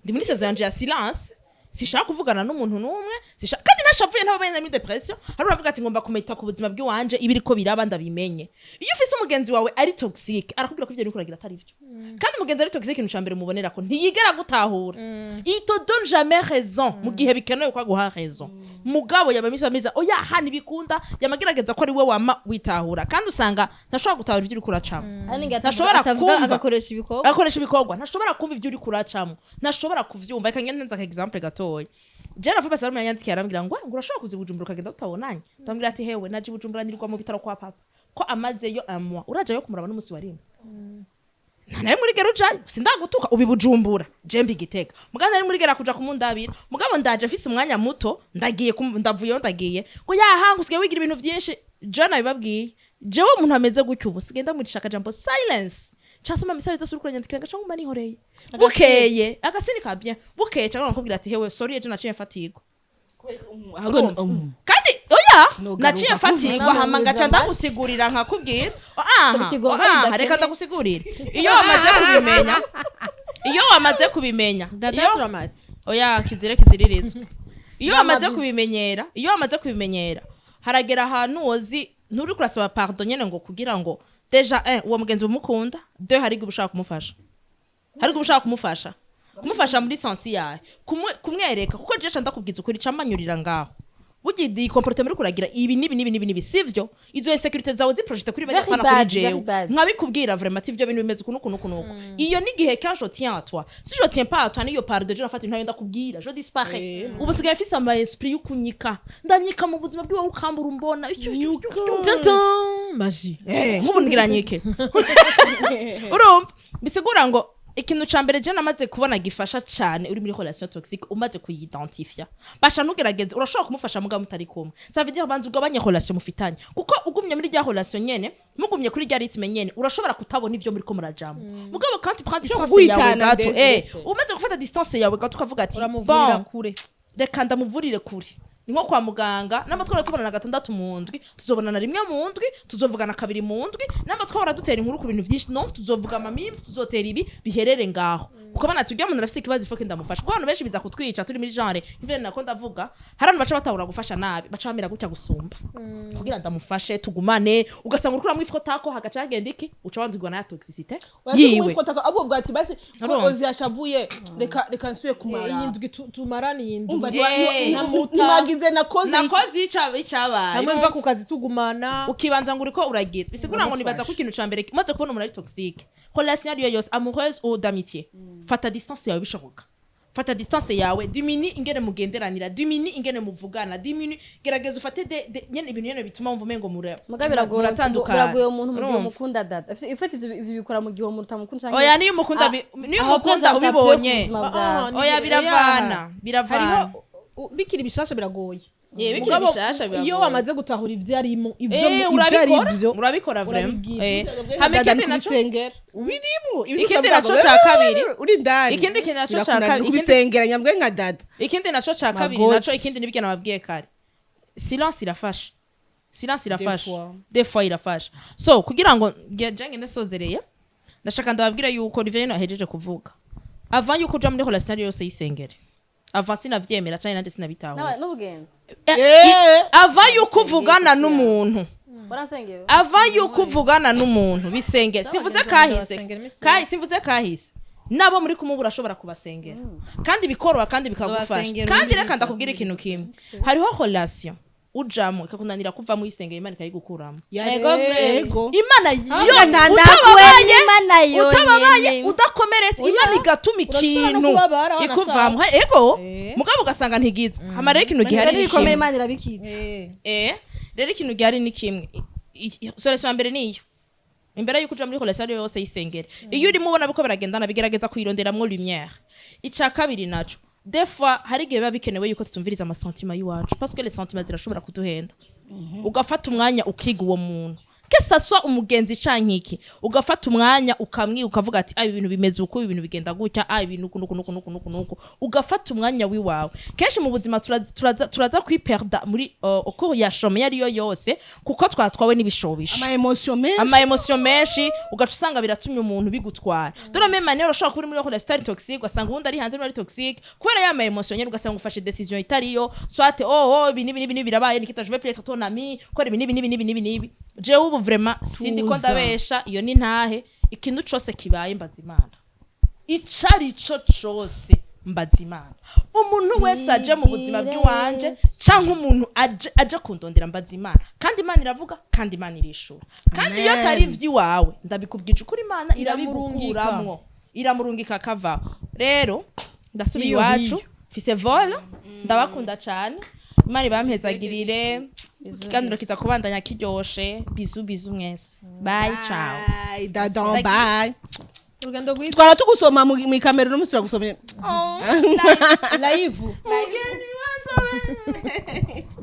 Ndi muri saison yanje ya silence, sishaka kuvugana n'umuntu n'umwe, sishaka kandi nashavuye ntaba muri dépression. Hari uravuga ati ngomba kumeta ku buzima bw'iwanje, ibiriko biraba ndabimenye. Iyo ufise umugenzi wawe ari toxique, arakubwira ko ivyo uriko uragira atari vyo. Kandi umugenzi ari toxique, ikintu ca mbere mubonera ko ntiyigera gutahura, il te donne jamais raison mu gihe bikenewe ko aguha raison. Mugabo yaba misa misa oya ha ntibikunda, yamagerageza ko ari we wama witahura, kandi usanga ntashobora gutahura ivyo uriko uracamo. Ntashobora atavuga, kumva. Agakoresha ibikorwa. Agakoresha ibikorwa. Ntashobora kumva ibyo uri kuracamo, ntashobora kuvyumva. Reka ngende nza aka exemple gatoya. Je ravuga basa yandikiye arambwira ngo urashobora kuza i Bujumbura ukagenda tutabonanye. Ndamubwira ati hewe, naje i Bujumbura nirirwa mu bitaro kwa papa ko amazeyo amwa urajayo kumuraba n'umunsi wa rimwe, nta nari muri gera ujayo, sindagutuka ubi Bujumbura, je mbi Gitega, mugabo nari muri gera kuja kumundabira. Mugabo ndaje mfise umwanya muto, ndagiye ndavuyeyo ndagiye ngo yahanga usigaye wigira ibintu vyinshi. Je nabibabwiye, jewe umuntu ameze gutyo ubu sigenda murisha akajambo silence, casoma message zose uriko uranyandikira, ngaca nguma nihoreye. Bukeye agasini ka bien, bukeye cyangwa nkakubwira ati hewe, sorry, ejo naciye mfatirwa. Kandi oya, Sinogaruka. naciye mfatirwa, hama ngaca ndagusigurira nkakubwira aha. Ikigomba Aha, bidakenewe. reka ndagusigurira. Iyo wamaze kubimenya, iyo wamaze kubimenya, dada turamaze. Oya, kizire kiziririzwa. Iyo wamaze kubimenyera, iyo wamaze kubimenyera, haragera ahantu wozi nturi kurasaba pardon nyene ngo kugira ngo déjà un, uwo mugenzi umukunda, deux, hari igihe uba ushaka kumufasha, hari igihe uba ushaka kumufasha muri sens yawe, kumwereka kuko jesha ndakubwiza ukuri camanyurira ngaho burya iyi comportement uri kuragira ibi nibi nibi nibi nibi sivyo, izo insécurité zawe ziprojete kuri bajya Very pana kuri bad, jewe. very bad. Nkabikubwira vraiment ati ivyo bintu bimeze uku nuku nuku nuku. Iyo ni gihe quand je tiens à toi. Si je tiens pas à toi, niyo pardon je nafata ntayo ndakubwira, je disparais. Ubu sigaye mfise ama esprit y'ukunyika, ndanyika mu buzima bwiwe ukambura umbona. Tintin magie. Nk'ubu ngira nyike. Urumva bisigura ngo ikintu ca mbere je namaze kubona gifasha cane uri muri relation toxique, umaze kuyidentifia, basha ntugerageze. Urashobora kumufasha mugabo mutari kumwe, ça veut dire banza ugabanye relation mufitanye, kuko ugumye muri rya relation nyene, mugumye kuri rya rythme nyene, urashobora kutabona ivyo muriko murajamo. Mugabo quand tu prends distance yawe Guhitana gato, ndetse. umaze gufata distance yawe gato, ukavuga ati Uramuvurira bon, kure. Reka ndamuvurire kure. Ni nko kwa muganga, namba twara tubonana gatandatu mu ndwi, tuzobonana rimwe mu ndwi, tuzovugana kabiri mu ndwi. Namba twahora dutera inkuru ku bintu vyinshi, no tuzovuga ama memes, tuzotera ibi biherere ngaho, kuko bana tujya umuntu arafise ikibazo, ifoke ndamufasha, kuko abantu benshi biza kutwica turi muri genre ivyo nako ndavuga. Hari abantu baca batahura gufasha nabi, baca bamera gutya gusumba kugira ndamufashe tugumane, ugasanga uriko uramwifotako, hagaca hagenda iki, uca wandurwa na ya toxicité yiwe. Abo bwa ati basi ko Urumva? Ozi yashavuye, reka nsuye kumara. Iyi ndwi tumarane iyi ndwi. Umva, ntimwagize nakoze iki. Nakoze icabaye. Hamwe mva ku kazi tugumana. Ukibanza ngo uriko uragira, bisigura ngo nibaza ko ikintu ca mbere, umaze kubona umuntu ari toxique, relation ariyo yose, amoureuse ou d'amitié, fata distance yawe bishoboka, fata distance yawe, diminue ingene mugenderanira, diminue ingene muvugana, diminue, gerageza ufate de nyene ibintu nyene bituma wumva umengo mura Muga biragoye. Muratandukana. Biragoye umuntu mu gihe Urumva? umukunda, data. Ifite ivyo bikora mu gihe umuntu utamukunda canke Oya, niyo umukunda niyo aho umukunda present ubibonye. ku buzima bwawe. Oya, biravana, biravana. Hariho bikiri bishasha biragoye. Bikiri Mugabo, bishasha biragoye. iyo wamaze gutahura ivyo arimo, ivyo ivyo Urabikora. ari vyo, Urabikora vraiment. urabigira. Hama Dada, ikindi ni naco kubisengera ubirimo. Ikindi naco ca kabiri. Uri indani. Ikindi kintu naco ca Birakunanira kabiri. kubisengera nyambwe nka dada. Ikindi naco ca kabiri. Magoti. Naco ikindi nibyo nababwiye kare, silence irafasha, silence irafasha. Des fois. Des fois irafasha. So kugira ngo je ngende sozereye, ndashaka ndababwira yuko Olivier ahejeje kuvuga, avant yuko uja muri relation ariyo yose, yisengere avant. Sinavyemera canke nanje sinabitahura. N'ubugenzi. Avant yuko uvugana n'umuntu, Waransengera. avant yuko uvugana n'umuntu, bisenge. Sivuze kahise. Ndabasengera imisi. Sivuze kahise, nabo muri kumwe urashobora kubasengera kandi bikoroha kandi bikagufasha. Uzobasengera Kandi reka umviriza. ndakubwira ikintu kimwe: hariho relation ujamo ikakunanira kuvamo, uyisengera Imana ikayigukuramo. Yes. Ego, friend. Ego. Imana yo Ndakuwe n'Imana yonyene. Utababaye, udakomeretse, Imana igatuma Urashobora no ikintu kubabara, wanashaka. ikuvamo. Ego. Eh. Mugabo ugasanga ntigiza hama. Rero ikintu gihari ni N'ibikomere kimwe. Imana irabikitse. Rero ikintu gihari ni kimwe. Solution ya mbere niyo: imbere yuko uja muri relation ariyo yose, yisengere. Iyo urimo ubona biko biragendana, bigerageza kuyironderamwo lumière. Ica kabiri naco, des fois hari igihe biba bikenewe yuko tutumviriza ama sentiments y'iwacu, parce que les sentiments zirashobora kuduhenda. Ugafata umwanya ukiga uwo muntu, que ça soit umugenzi canke iki, ugafata umwanya ukamwiga, ukavuga ati: "Ah, ibi bintu bimeze uku, ibi bintu bigenda gutya, ah, ibintu uku nuku nuku nuku nuku nuku." Ugafata umwanya wiwawe. Kenshi mu buzima turaza kwiperda muri au cours ya chemin ariyo yose, kuko twatwawe n'ibishobisho, Ama émotions menshi. Ama émotions menshi, ugaca usanga biratumye umuntu bigutwara. De la même manière, ushobora kuba uri muri relation itari toxique, ugasanga uwundi ari hanze muri toxique kubera ya ma émotions nyene, ugasanga ufashe décision itariyo, soit oh, ibi nibi nibi nibi birabaye, nikita je vais plus être ton ami, kora ibi nibi nibi nibi nibi nibi. Jewe ubu vraiment sindi ko ndabesha, iyo ni ntahe. Ikintu cose kibaye mbaza Imana, icari co cose mbaza Imana. Umuntu wese aje mu buzima bw'iwanje canke umuntu aje kundondera, mbaza Imana, kandi Imana iravuga, kandi Imana irishura. Kandi iyo Amen. atari ivy'iwawe, ndabikubwije ukuri, Imana Iramurungika. irabigukuramwo, iramurungika akavaho. Rero ndasubiye Iyo iwacu, hiyo. mfise vol. Ndabakunda cane, Imana ibampezagirire. Ikiganiro kiza kubandanya kiryoshe. Bisous, bisous mwese, bye, ciao. Bye, dadon, bye. Urugendo rwiza. Twara tugusoma mu kamera, uno munsi turagusomye. Live.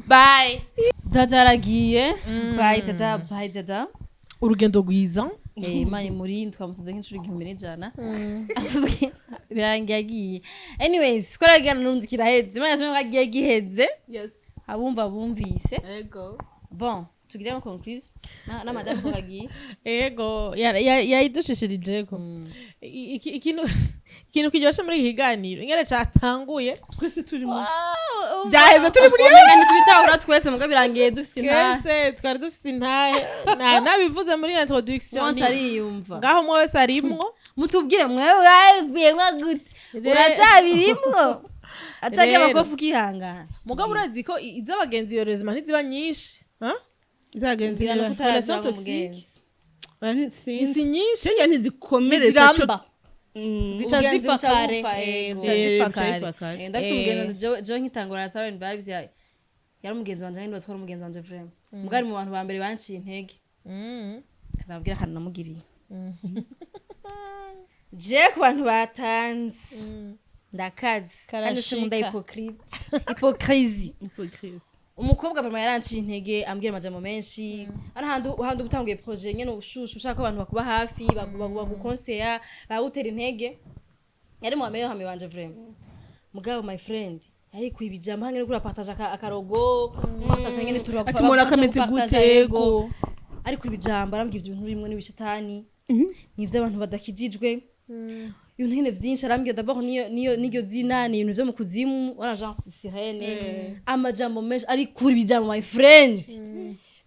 Bye. Dada aragiye. Bye dada, bye dada. Urugendo rwiza. Imana imurinde, twamusize nk'inshuro 1000. Birangiye agiye. Anyways, ko aragiye n'urundi kiraheze, Imana yashimwe ko agiye giheze. Yes. Abumva bumvise. Ego. Bon, tugire ama conclusion na madame ko bagiye. Ego, yayidushishirijeko. Ikintu kiryoshe muri iki kiganiro, ingene catanguye, Twese turi muri byaheze, turi muri Umenga ntitubitahura twese, muga birangiye dufise intahe. Twese twari dufise intahe. Nabivuze muri introduction. Wonse ariyumva. Ngaho umwe wese arimwo. Mutubwire mwewe, mwabivuyemwo gute? Uracabirimwo atagira Rero. amakofi ukihangana. Mugabo urazi ko iz'abagenzi yorezima ntiziba nyinshi, ha? Izagenze. Ngira nuko utaraza Relation toxique. umugenzi. Sinzi. Si nyinshi. Kenya ntizikomeretsa. Ziramba, zica Ubugenzi zipfa buca kare. bupfa, yego. Zica zipfa kare. Ndafise umugenzi jewe nkitangura na Siren Vibes, yari umugenzi wanje, kandi batwara umugenzi wanje vraiment, mugari mu bantu ba mbere banciye intege. Kanabwira akantu namugiriye je ku bantu batanze ndakazi, kandi sinkunda Karashika. hypocrite, hypocrisie. Umukobwa vraiment yaranciye intege, ambwira amajambo menshi. Hano handi uba utanguye projet nyene, ushushu, ushaka ko abantu bakuba hafi, bagukonseya, bagutera intege. Yari mu bameyo hame banje vraiment. Mugabo my friend Ariko ibijambo hangene kuri partage akarogo, partage ngene turapfa. Ati umuntu akameze gute? Ego. Ariko ibijambo arambwira, ivyo bintu bimwe n'ibishatani, ni ivy'abantu badakijijwe, ibintu nyene vyinshi arambwira. D'abord niyo niyo zina ni ibintu vyo mu kuzimu, wana genre sirène, amajambo menshi ari kuri ibijambo, my friend,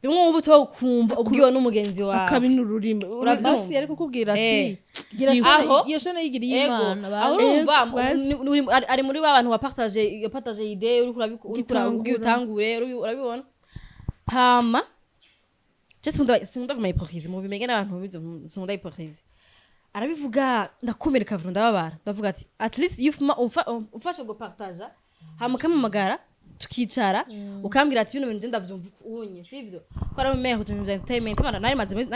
bimwe ubu to kumva ubwiwe n'umugenzi wawe. Akabi n'ururimi. Uravyumva? Basi yari kukubwira ati gira Aho- shene, iyo shene yigiriye Ego. Imana. Aho urumva Ego, basi. ari muri ba bantu wapartage partage idée, uriko uriko utangure, urabibona. Hama je sinkunda kuma hypocrisie, mu bimenye n'abantu bize, sinkunda hypocrisie. Arabivuga, ndakomereka vuba, ndababara, ndavuga ati at least iyo umfashe go partager, hama ukampamagara tukicara, ukambwira ati bino bintu ndavyumva unye sivyo, ko ari mehe kuja mu bya entertainment. Bana nari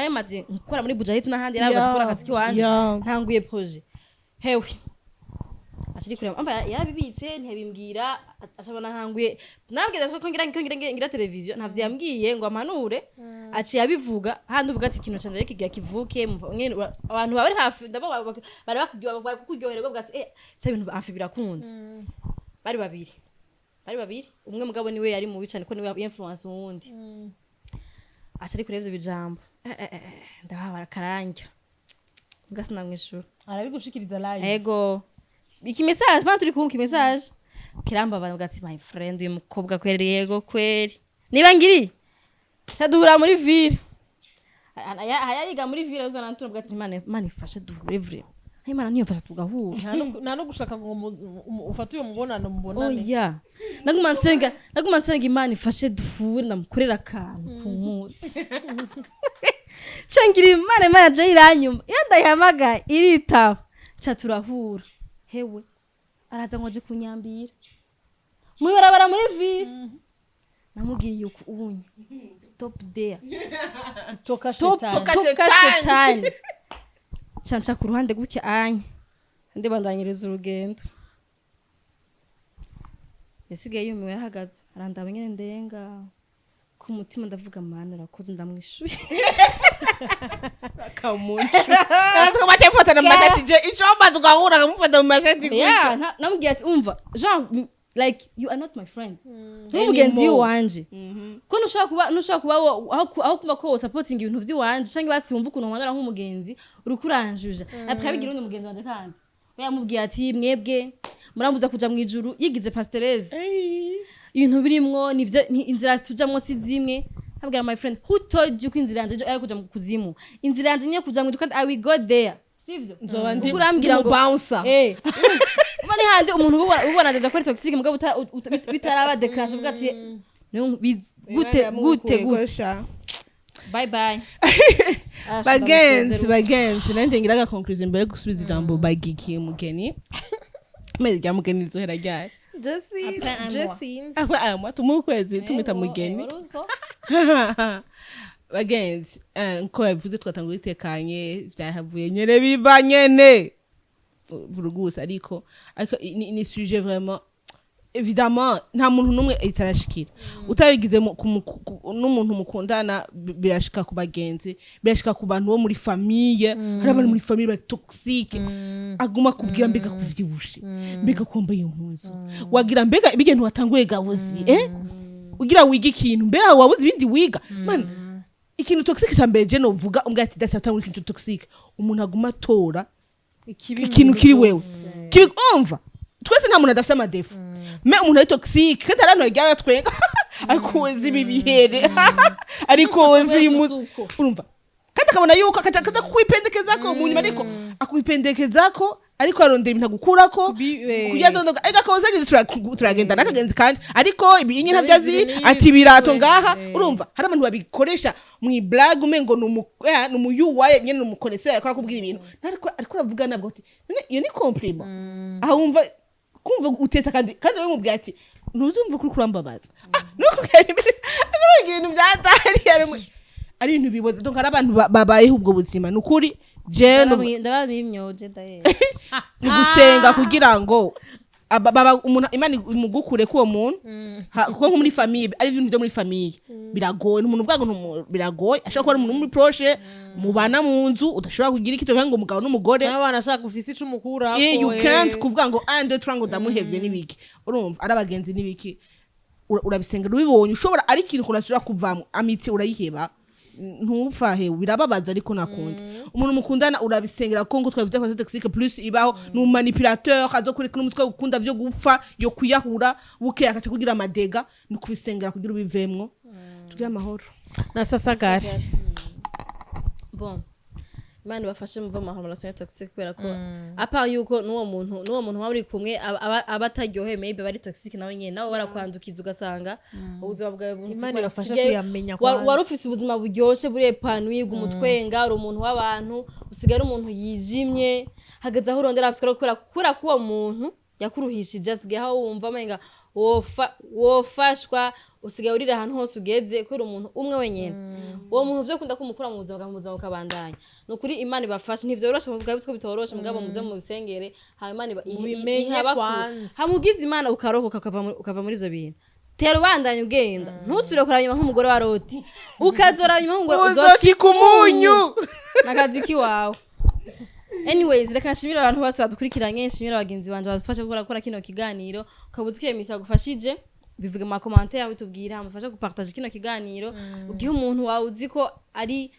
maze gukora muri Bujahit n'ahandi, yari amaze gukora akazi kiwanje. Ntanguye projet, hewe akiri kureba amva yarabibitse, ntiyabimbwira. Acabona ntanguye, nabwira ko ngira televiziyo, ntavyo yambwiye ngo ampanure, aciye abivuga handi. Uvuga ati ikintu canje ariko igihe kivuke nyene abantu bari hafi ndabo bari bakuryohererwa, bavuga ati se ibintu hafi birakunze. Bari babiri, umwe mugabo niwe yari mubi cane, ko niwe influence uwundi. Aca ari kureba ivyo bijambo, ndababara karanja mbwa sinamwishura. Arabigushikiriza live? Ego, iki message bana turi kumva iki message kirambabara, ati my friend, uyu mukobwa kweri, yego kweri, niba ngiri taduhura muri ville, hayariga muri ville uzana ntura, ati Imana ifashe duhure vraiment, Imana niyo mfasha tugahura. Nta no gushaka ngo ufate uyo mubonano mubonane? Oya, naguma nsenga Imana ifashe duhure, ndamukorera akantu ku munsi cengira Imana. Imana je iranyumva, iyo ndayihamagaye iritaba, ca turahura. Hewe araza ngo aje kunyambira mwibarabara muri ville, namubwiriye uku unye stop there. Toka. Stop. Shetani. Toka. Toka. Shetani. Shetani ca nca ku ruhande gutya anye, ndibandanyiriza urugendo. Yasigaye yumiwe, yarahagaze arandaba nyene, ndenga ku mutima ndavuga Mana urakoze, ndamwishuye. Kamucu natwe baca bifatana mu mashati, je ico bamaze ugahura akamufata mu mashati Yeah, gutyo. namubwiye ati umva, Jean, like you are not my friend, nk'umugenzi Anymore. wanje, ko ntushobora kuba aho kumva ko supporting ibintu vy'iwanje canke basi wumva ukuntu nkwanura nk'umugenzi, uriko uranjuja. Après abigira undi mugenzi wanje, kandi we yamubwiye ati mwebwe murambuza kuja mw'ijuru, yigize pastereze, ibintu birimwo nivyo inzira tujamwo si zimwe. Abwira my friend, who told you ko inzira yanje ari kuja mu kuzimu? Inzira yanje niyo kuja mu ijuru, kandi I will go there, sivyo? Nzoba ndi Kuko urambwira ngo ndi mu bouncer. Uba ni handi umuntu ubona aja kuri toxic, mugabo bitaraba déclenché, uvuga ati gute gute gute, bye bye. Bagenzi, bagenzi, nanjye ngira aga conclusion mbere yo gusubiza ijambo bagikiye mugeni. Amezi rya mugeni rizohera ryari? Après un Je mois. sinzi. Aho aya tumuhe ukwezi tumita mugeni. Bagenzi, nko babivuze, twatanguye itekanye, vyahavuye nyene biba nyene vurugusa, ariko ni sujet vraiment, évidemment nta muntu n'umwe itarashikira utabigize n'umuntu mukundana, birashika ku bagenzi, birashika ku bantu bo muri famille. Hari abantu muri famille bari toxique, aguma kubwira mbega kuvyibushe, mbega kwambaye iyo mpuzu, wagira mbega ibintu watanguye gabuzi, ugira wiga ikintu, mbega wabuze ibindi wiga. Man, ikintu toxique ca mbere je novuga, umbwira ati dasa utangura ikintu toxique, umuntu aguma atora ikintu kiri wewe kibi. Umva, twese nta muntu adafite ama défauts, mais umuntu ari toxique kandi hari abantu bagira twenga ariko ibi bihere, ariko zimu, urumva, kandi akabona yuko akaja kaza kukwipendekezako mu nyuma, ariko akwipendekezako, ariko arondera ibintu agukurako kugira ngo ariko akoze turagenda n'akagenzi kandi, ariko ibi nyine ntabyo azi, ati ibirato ngaha. Urumva, hari abantu babikoresha mu blague, umengo ni umuyuwaye nyene, ni umukoneseri, ariko arakubwira ibintu ariko aravuga nabwo ati none iyo ni compliment. Aho wumva kumva utesa, kandi nawe mubwira ati ntuzumva kuri kurambabaza, nuko ibintu byatari ari ibintu biboze. Donc hari abantu babayeho ubwo buzima, ni ukuri jewe Ndabamimyoje ndahera. Ni gusenga kugira ngo Baba umuntu Imana imugukure k'uwo muntu. Kuko nko muri famille, ari ibintu byo muri famille biragoye. Umuntu uvuga ngo biragoye, ashobora kuba ari umuntu muri proche mubana mu nzu, udashobora kugira iki ngo umugabo n'umugore. Cyangwa wanashaka ufise ico umukurako. You can't kuvuga ngo 1 2 3 ngo ndamuhevye n'ibiki. Urumva ari abagenzi n'ibiki. Urabisengera ubibonye ushobora, ari ikintu urashobora kuvamo amitié, urayiheba, ntupfahe. Birababaza, ariko nakundi umuntu mukundana urabisengera, ko ngo twavuze ko toxique plus ibaho ni manipulateur, azokureka n'umutwe gukunda vyo gupfa yo kwiyahura, buke akaca kugira amadega. Ni kubisengera kugira ubivemwo, tugire amahoro. Na sasagare. Bon, Imana ibafashe muve mu relation ya toxique, kubera ko à part yuko n'uwo muntu muba muri kumwe aba ataryohewe, maybe aba ari toxique nawe nyene, nawe barakwandukiza, ugasanga ubuzima bwawe Imana ibafashe usigaye kuyamenya kwanza. Wari ufise ubuzima buryoshe, buri épanoui, umutwenga, uri umuntu w'abantu, usigaye ari umuntu yijimye, hageze aho urondera psychologue kubera ko uwo muntu yakuruhishije. Asigaye aho wumva amenga wofashwa, usigaye urira ahantu hose ugeze kubera umuntu umwe wenyene. Uwo muntu vyo kunda kumukura mu buzima bwawe, mu buzima bukabandanya. Ni ukuri Imana ibafashe. Ntivyoroshe muvuga ko bitoroshe, mugabo muze mu bisengere, hanyuma Imana Mubimenye ihabakure. kwanza. Hamugize Imana ukarokoka, ukava muri ivyo bintu, tera ubandanya ugenda, ntusubire kuraba inyuma nk'umugore wa Loti. Ukazora inyuma nk'umugore Uzocika umunyu. Nakazi kiwawe. Anyways, reka nshimire abantu bose badukurikiranye, nshimire abagenzi banje badufasha gukora kino kiganiro. Ukaba uzi ko iyo misi yagufashije, bivuge mu ma commentaires, bitubwira, mufashe gupartager kino kiganiro, ugihe umuntu wawe uzi ko ari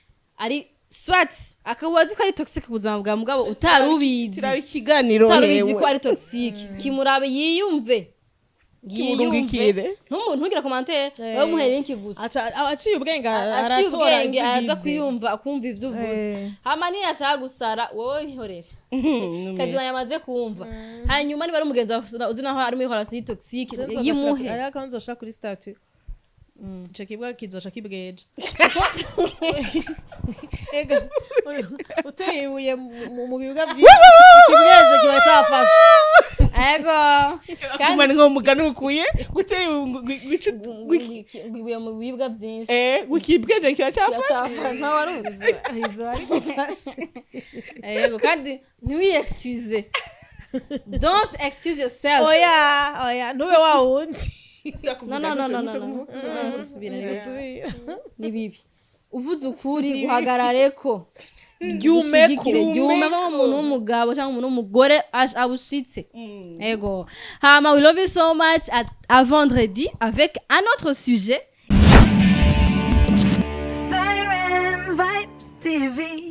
swat akaba azi ko ari toxic ubuzima bwa mugabo utari ubizi. Kiraba ikiganiro. Utari ubizi Hewe. ko ari toxic, kimurabe yiyumve. Kimurungikire. Ntugire commentaire, wowe muhe link gusa. Aciye ubwenge Aciye aratora. ubwenge araza ivyo ubizi. kwiyumva, akumva ivyo uvuze. Hama niyashaka gusara, wowe ihorere, kazima yamaze kumva. Hanyuma niba ari umugenzi wawe uzi naho ari muri relation toxique, yimuhe. Hariho akanzu nzoshira kuri statut, ico kibwa kizoca kibweja. Ega uteye ibuye mu bibwa byinshi, ikibweje kiba cafashe. Ego. Kumana nko mugani ukuye guteye. Ibuye mu bibwa byinshi. Wikibweje kiba cyafashe. Cyafa nkaho wari ubizi. Ivyo ari gufashe. Ego, kandi ntiwi excuse, don't excuse yourself. Oya, oya, ntube wa wundi. No, no, no, no, no, no, no, sisubira. Ntidusubira. Ni bibi uvuze ukuri, uhagarareko. Ryumeko. Ushigikire, ryume umuntu w'umugabo cyangwa umuntu w'umugore abushitse. Ego, hama we love you so much. À vendredi avec un autre sujet. Siren Vibes TV.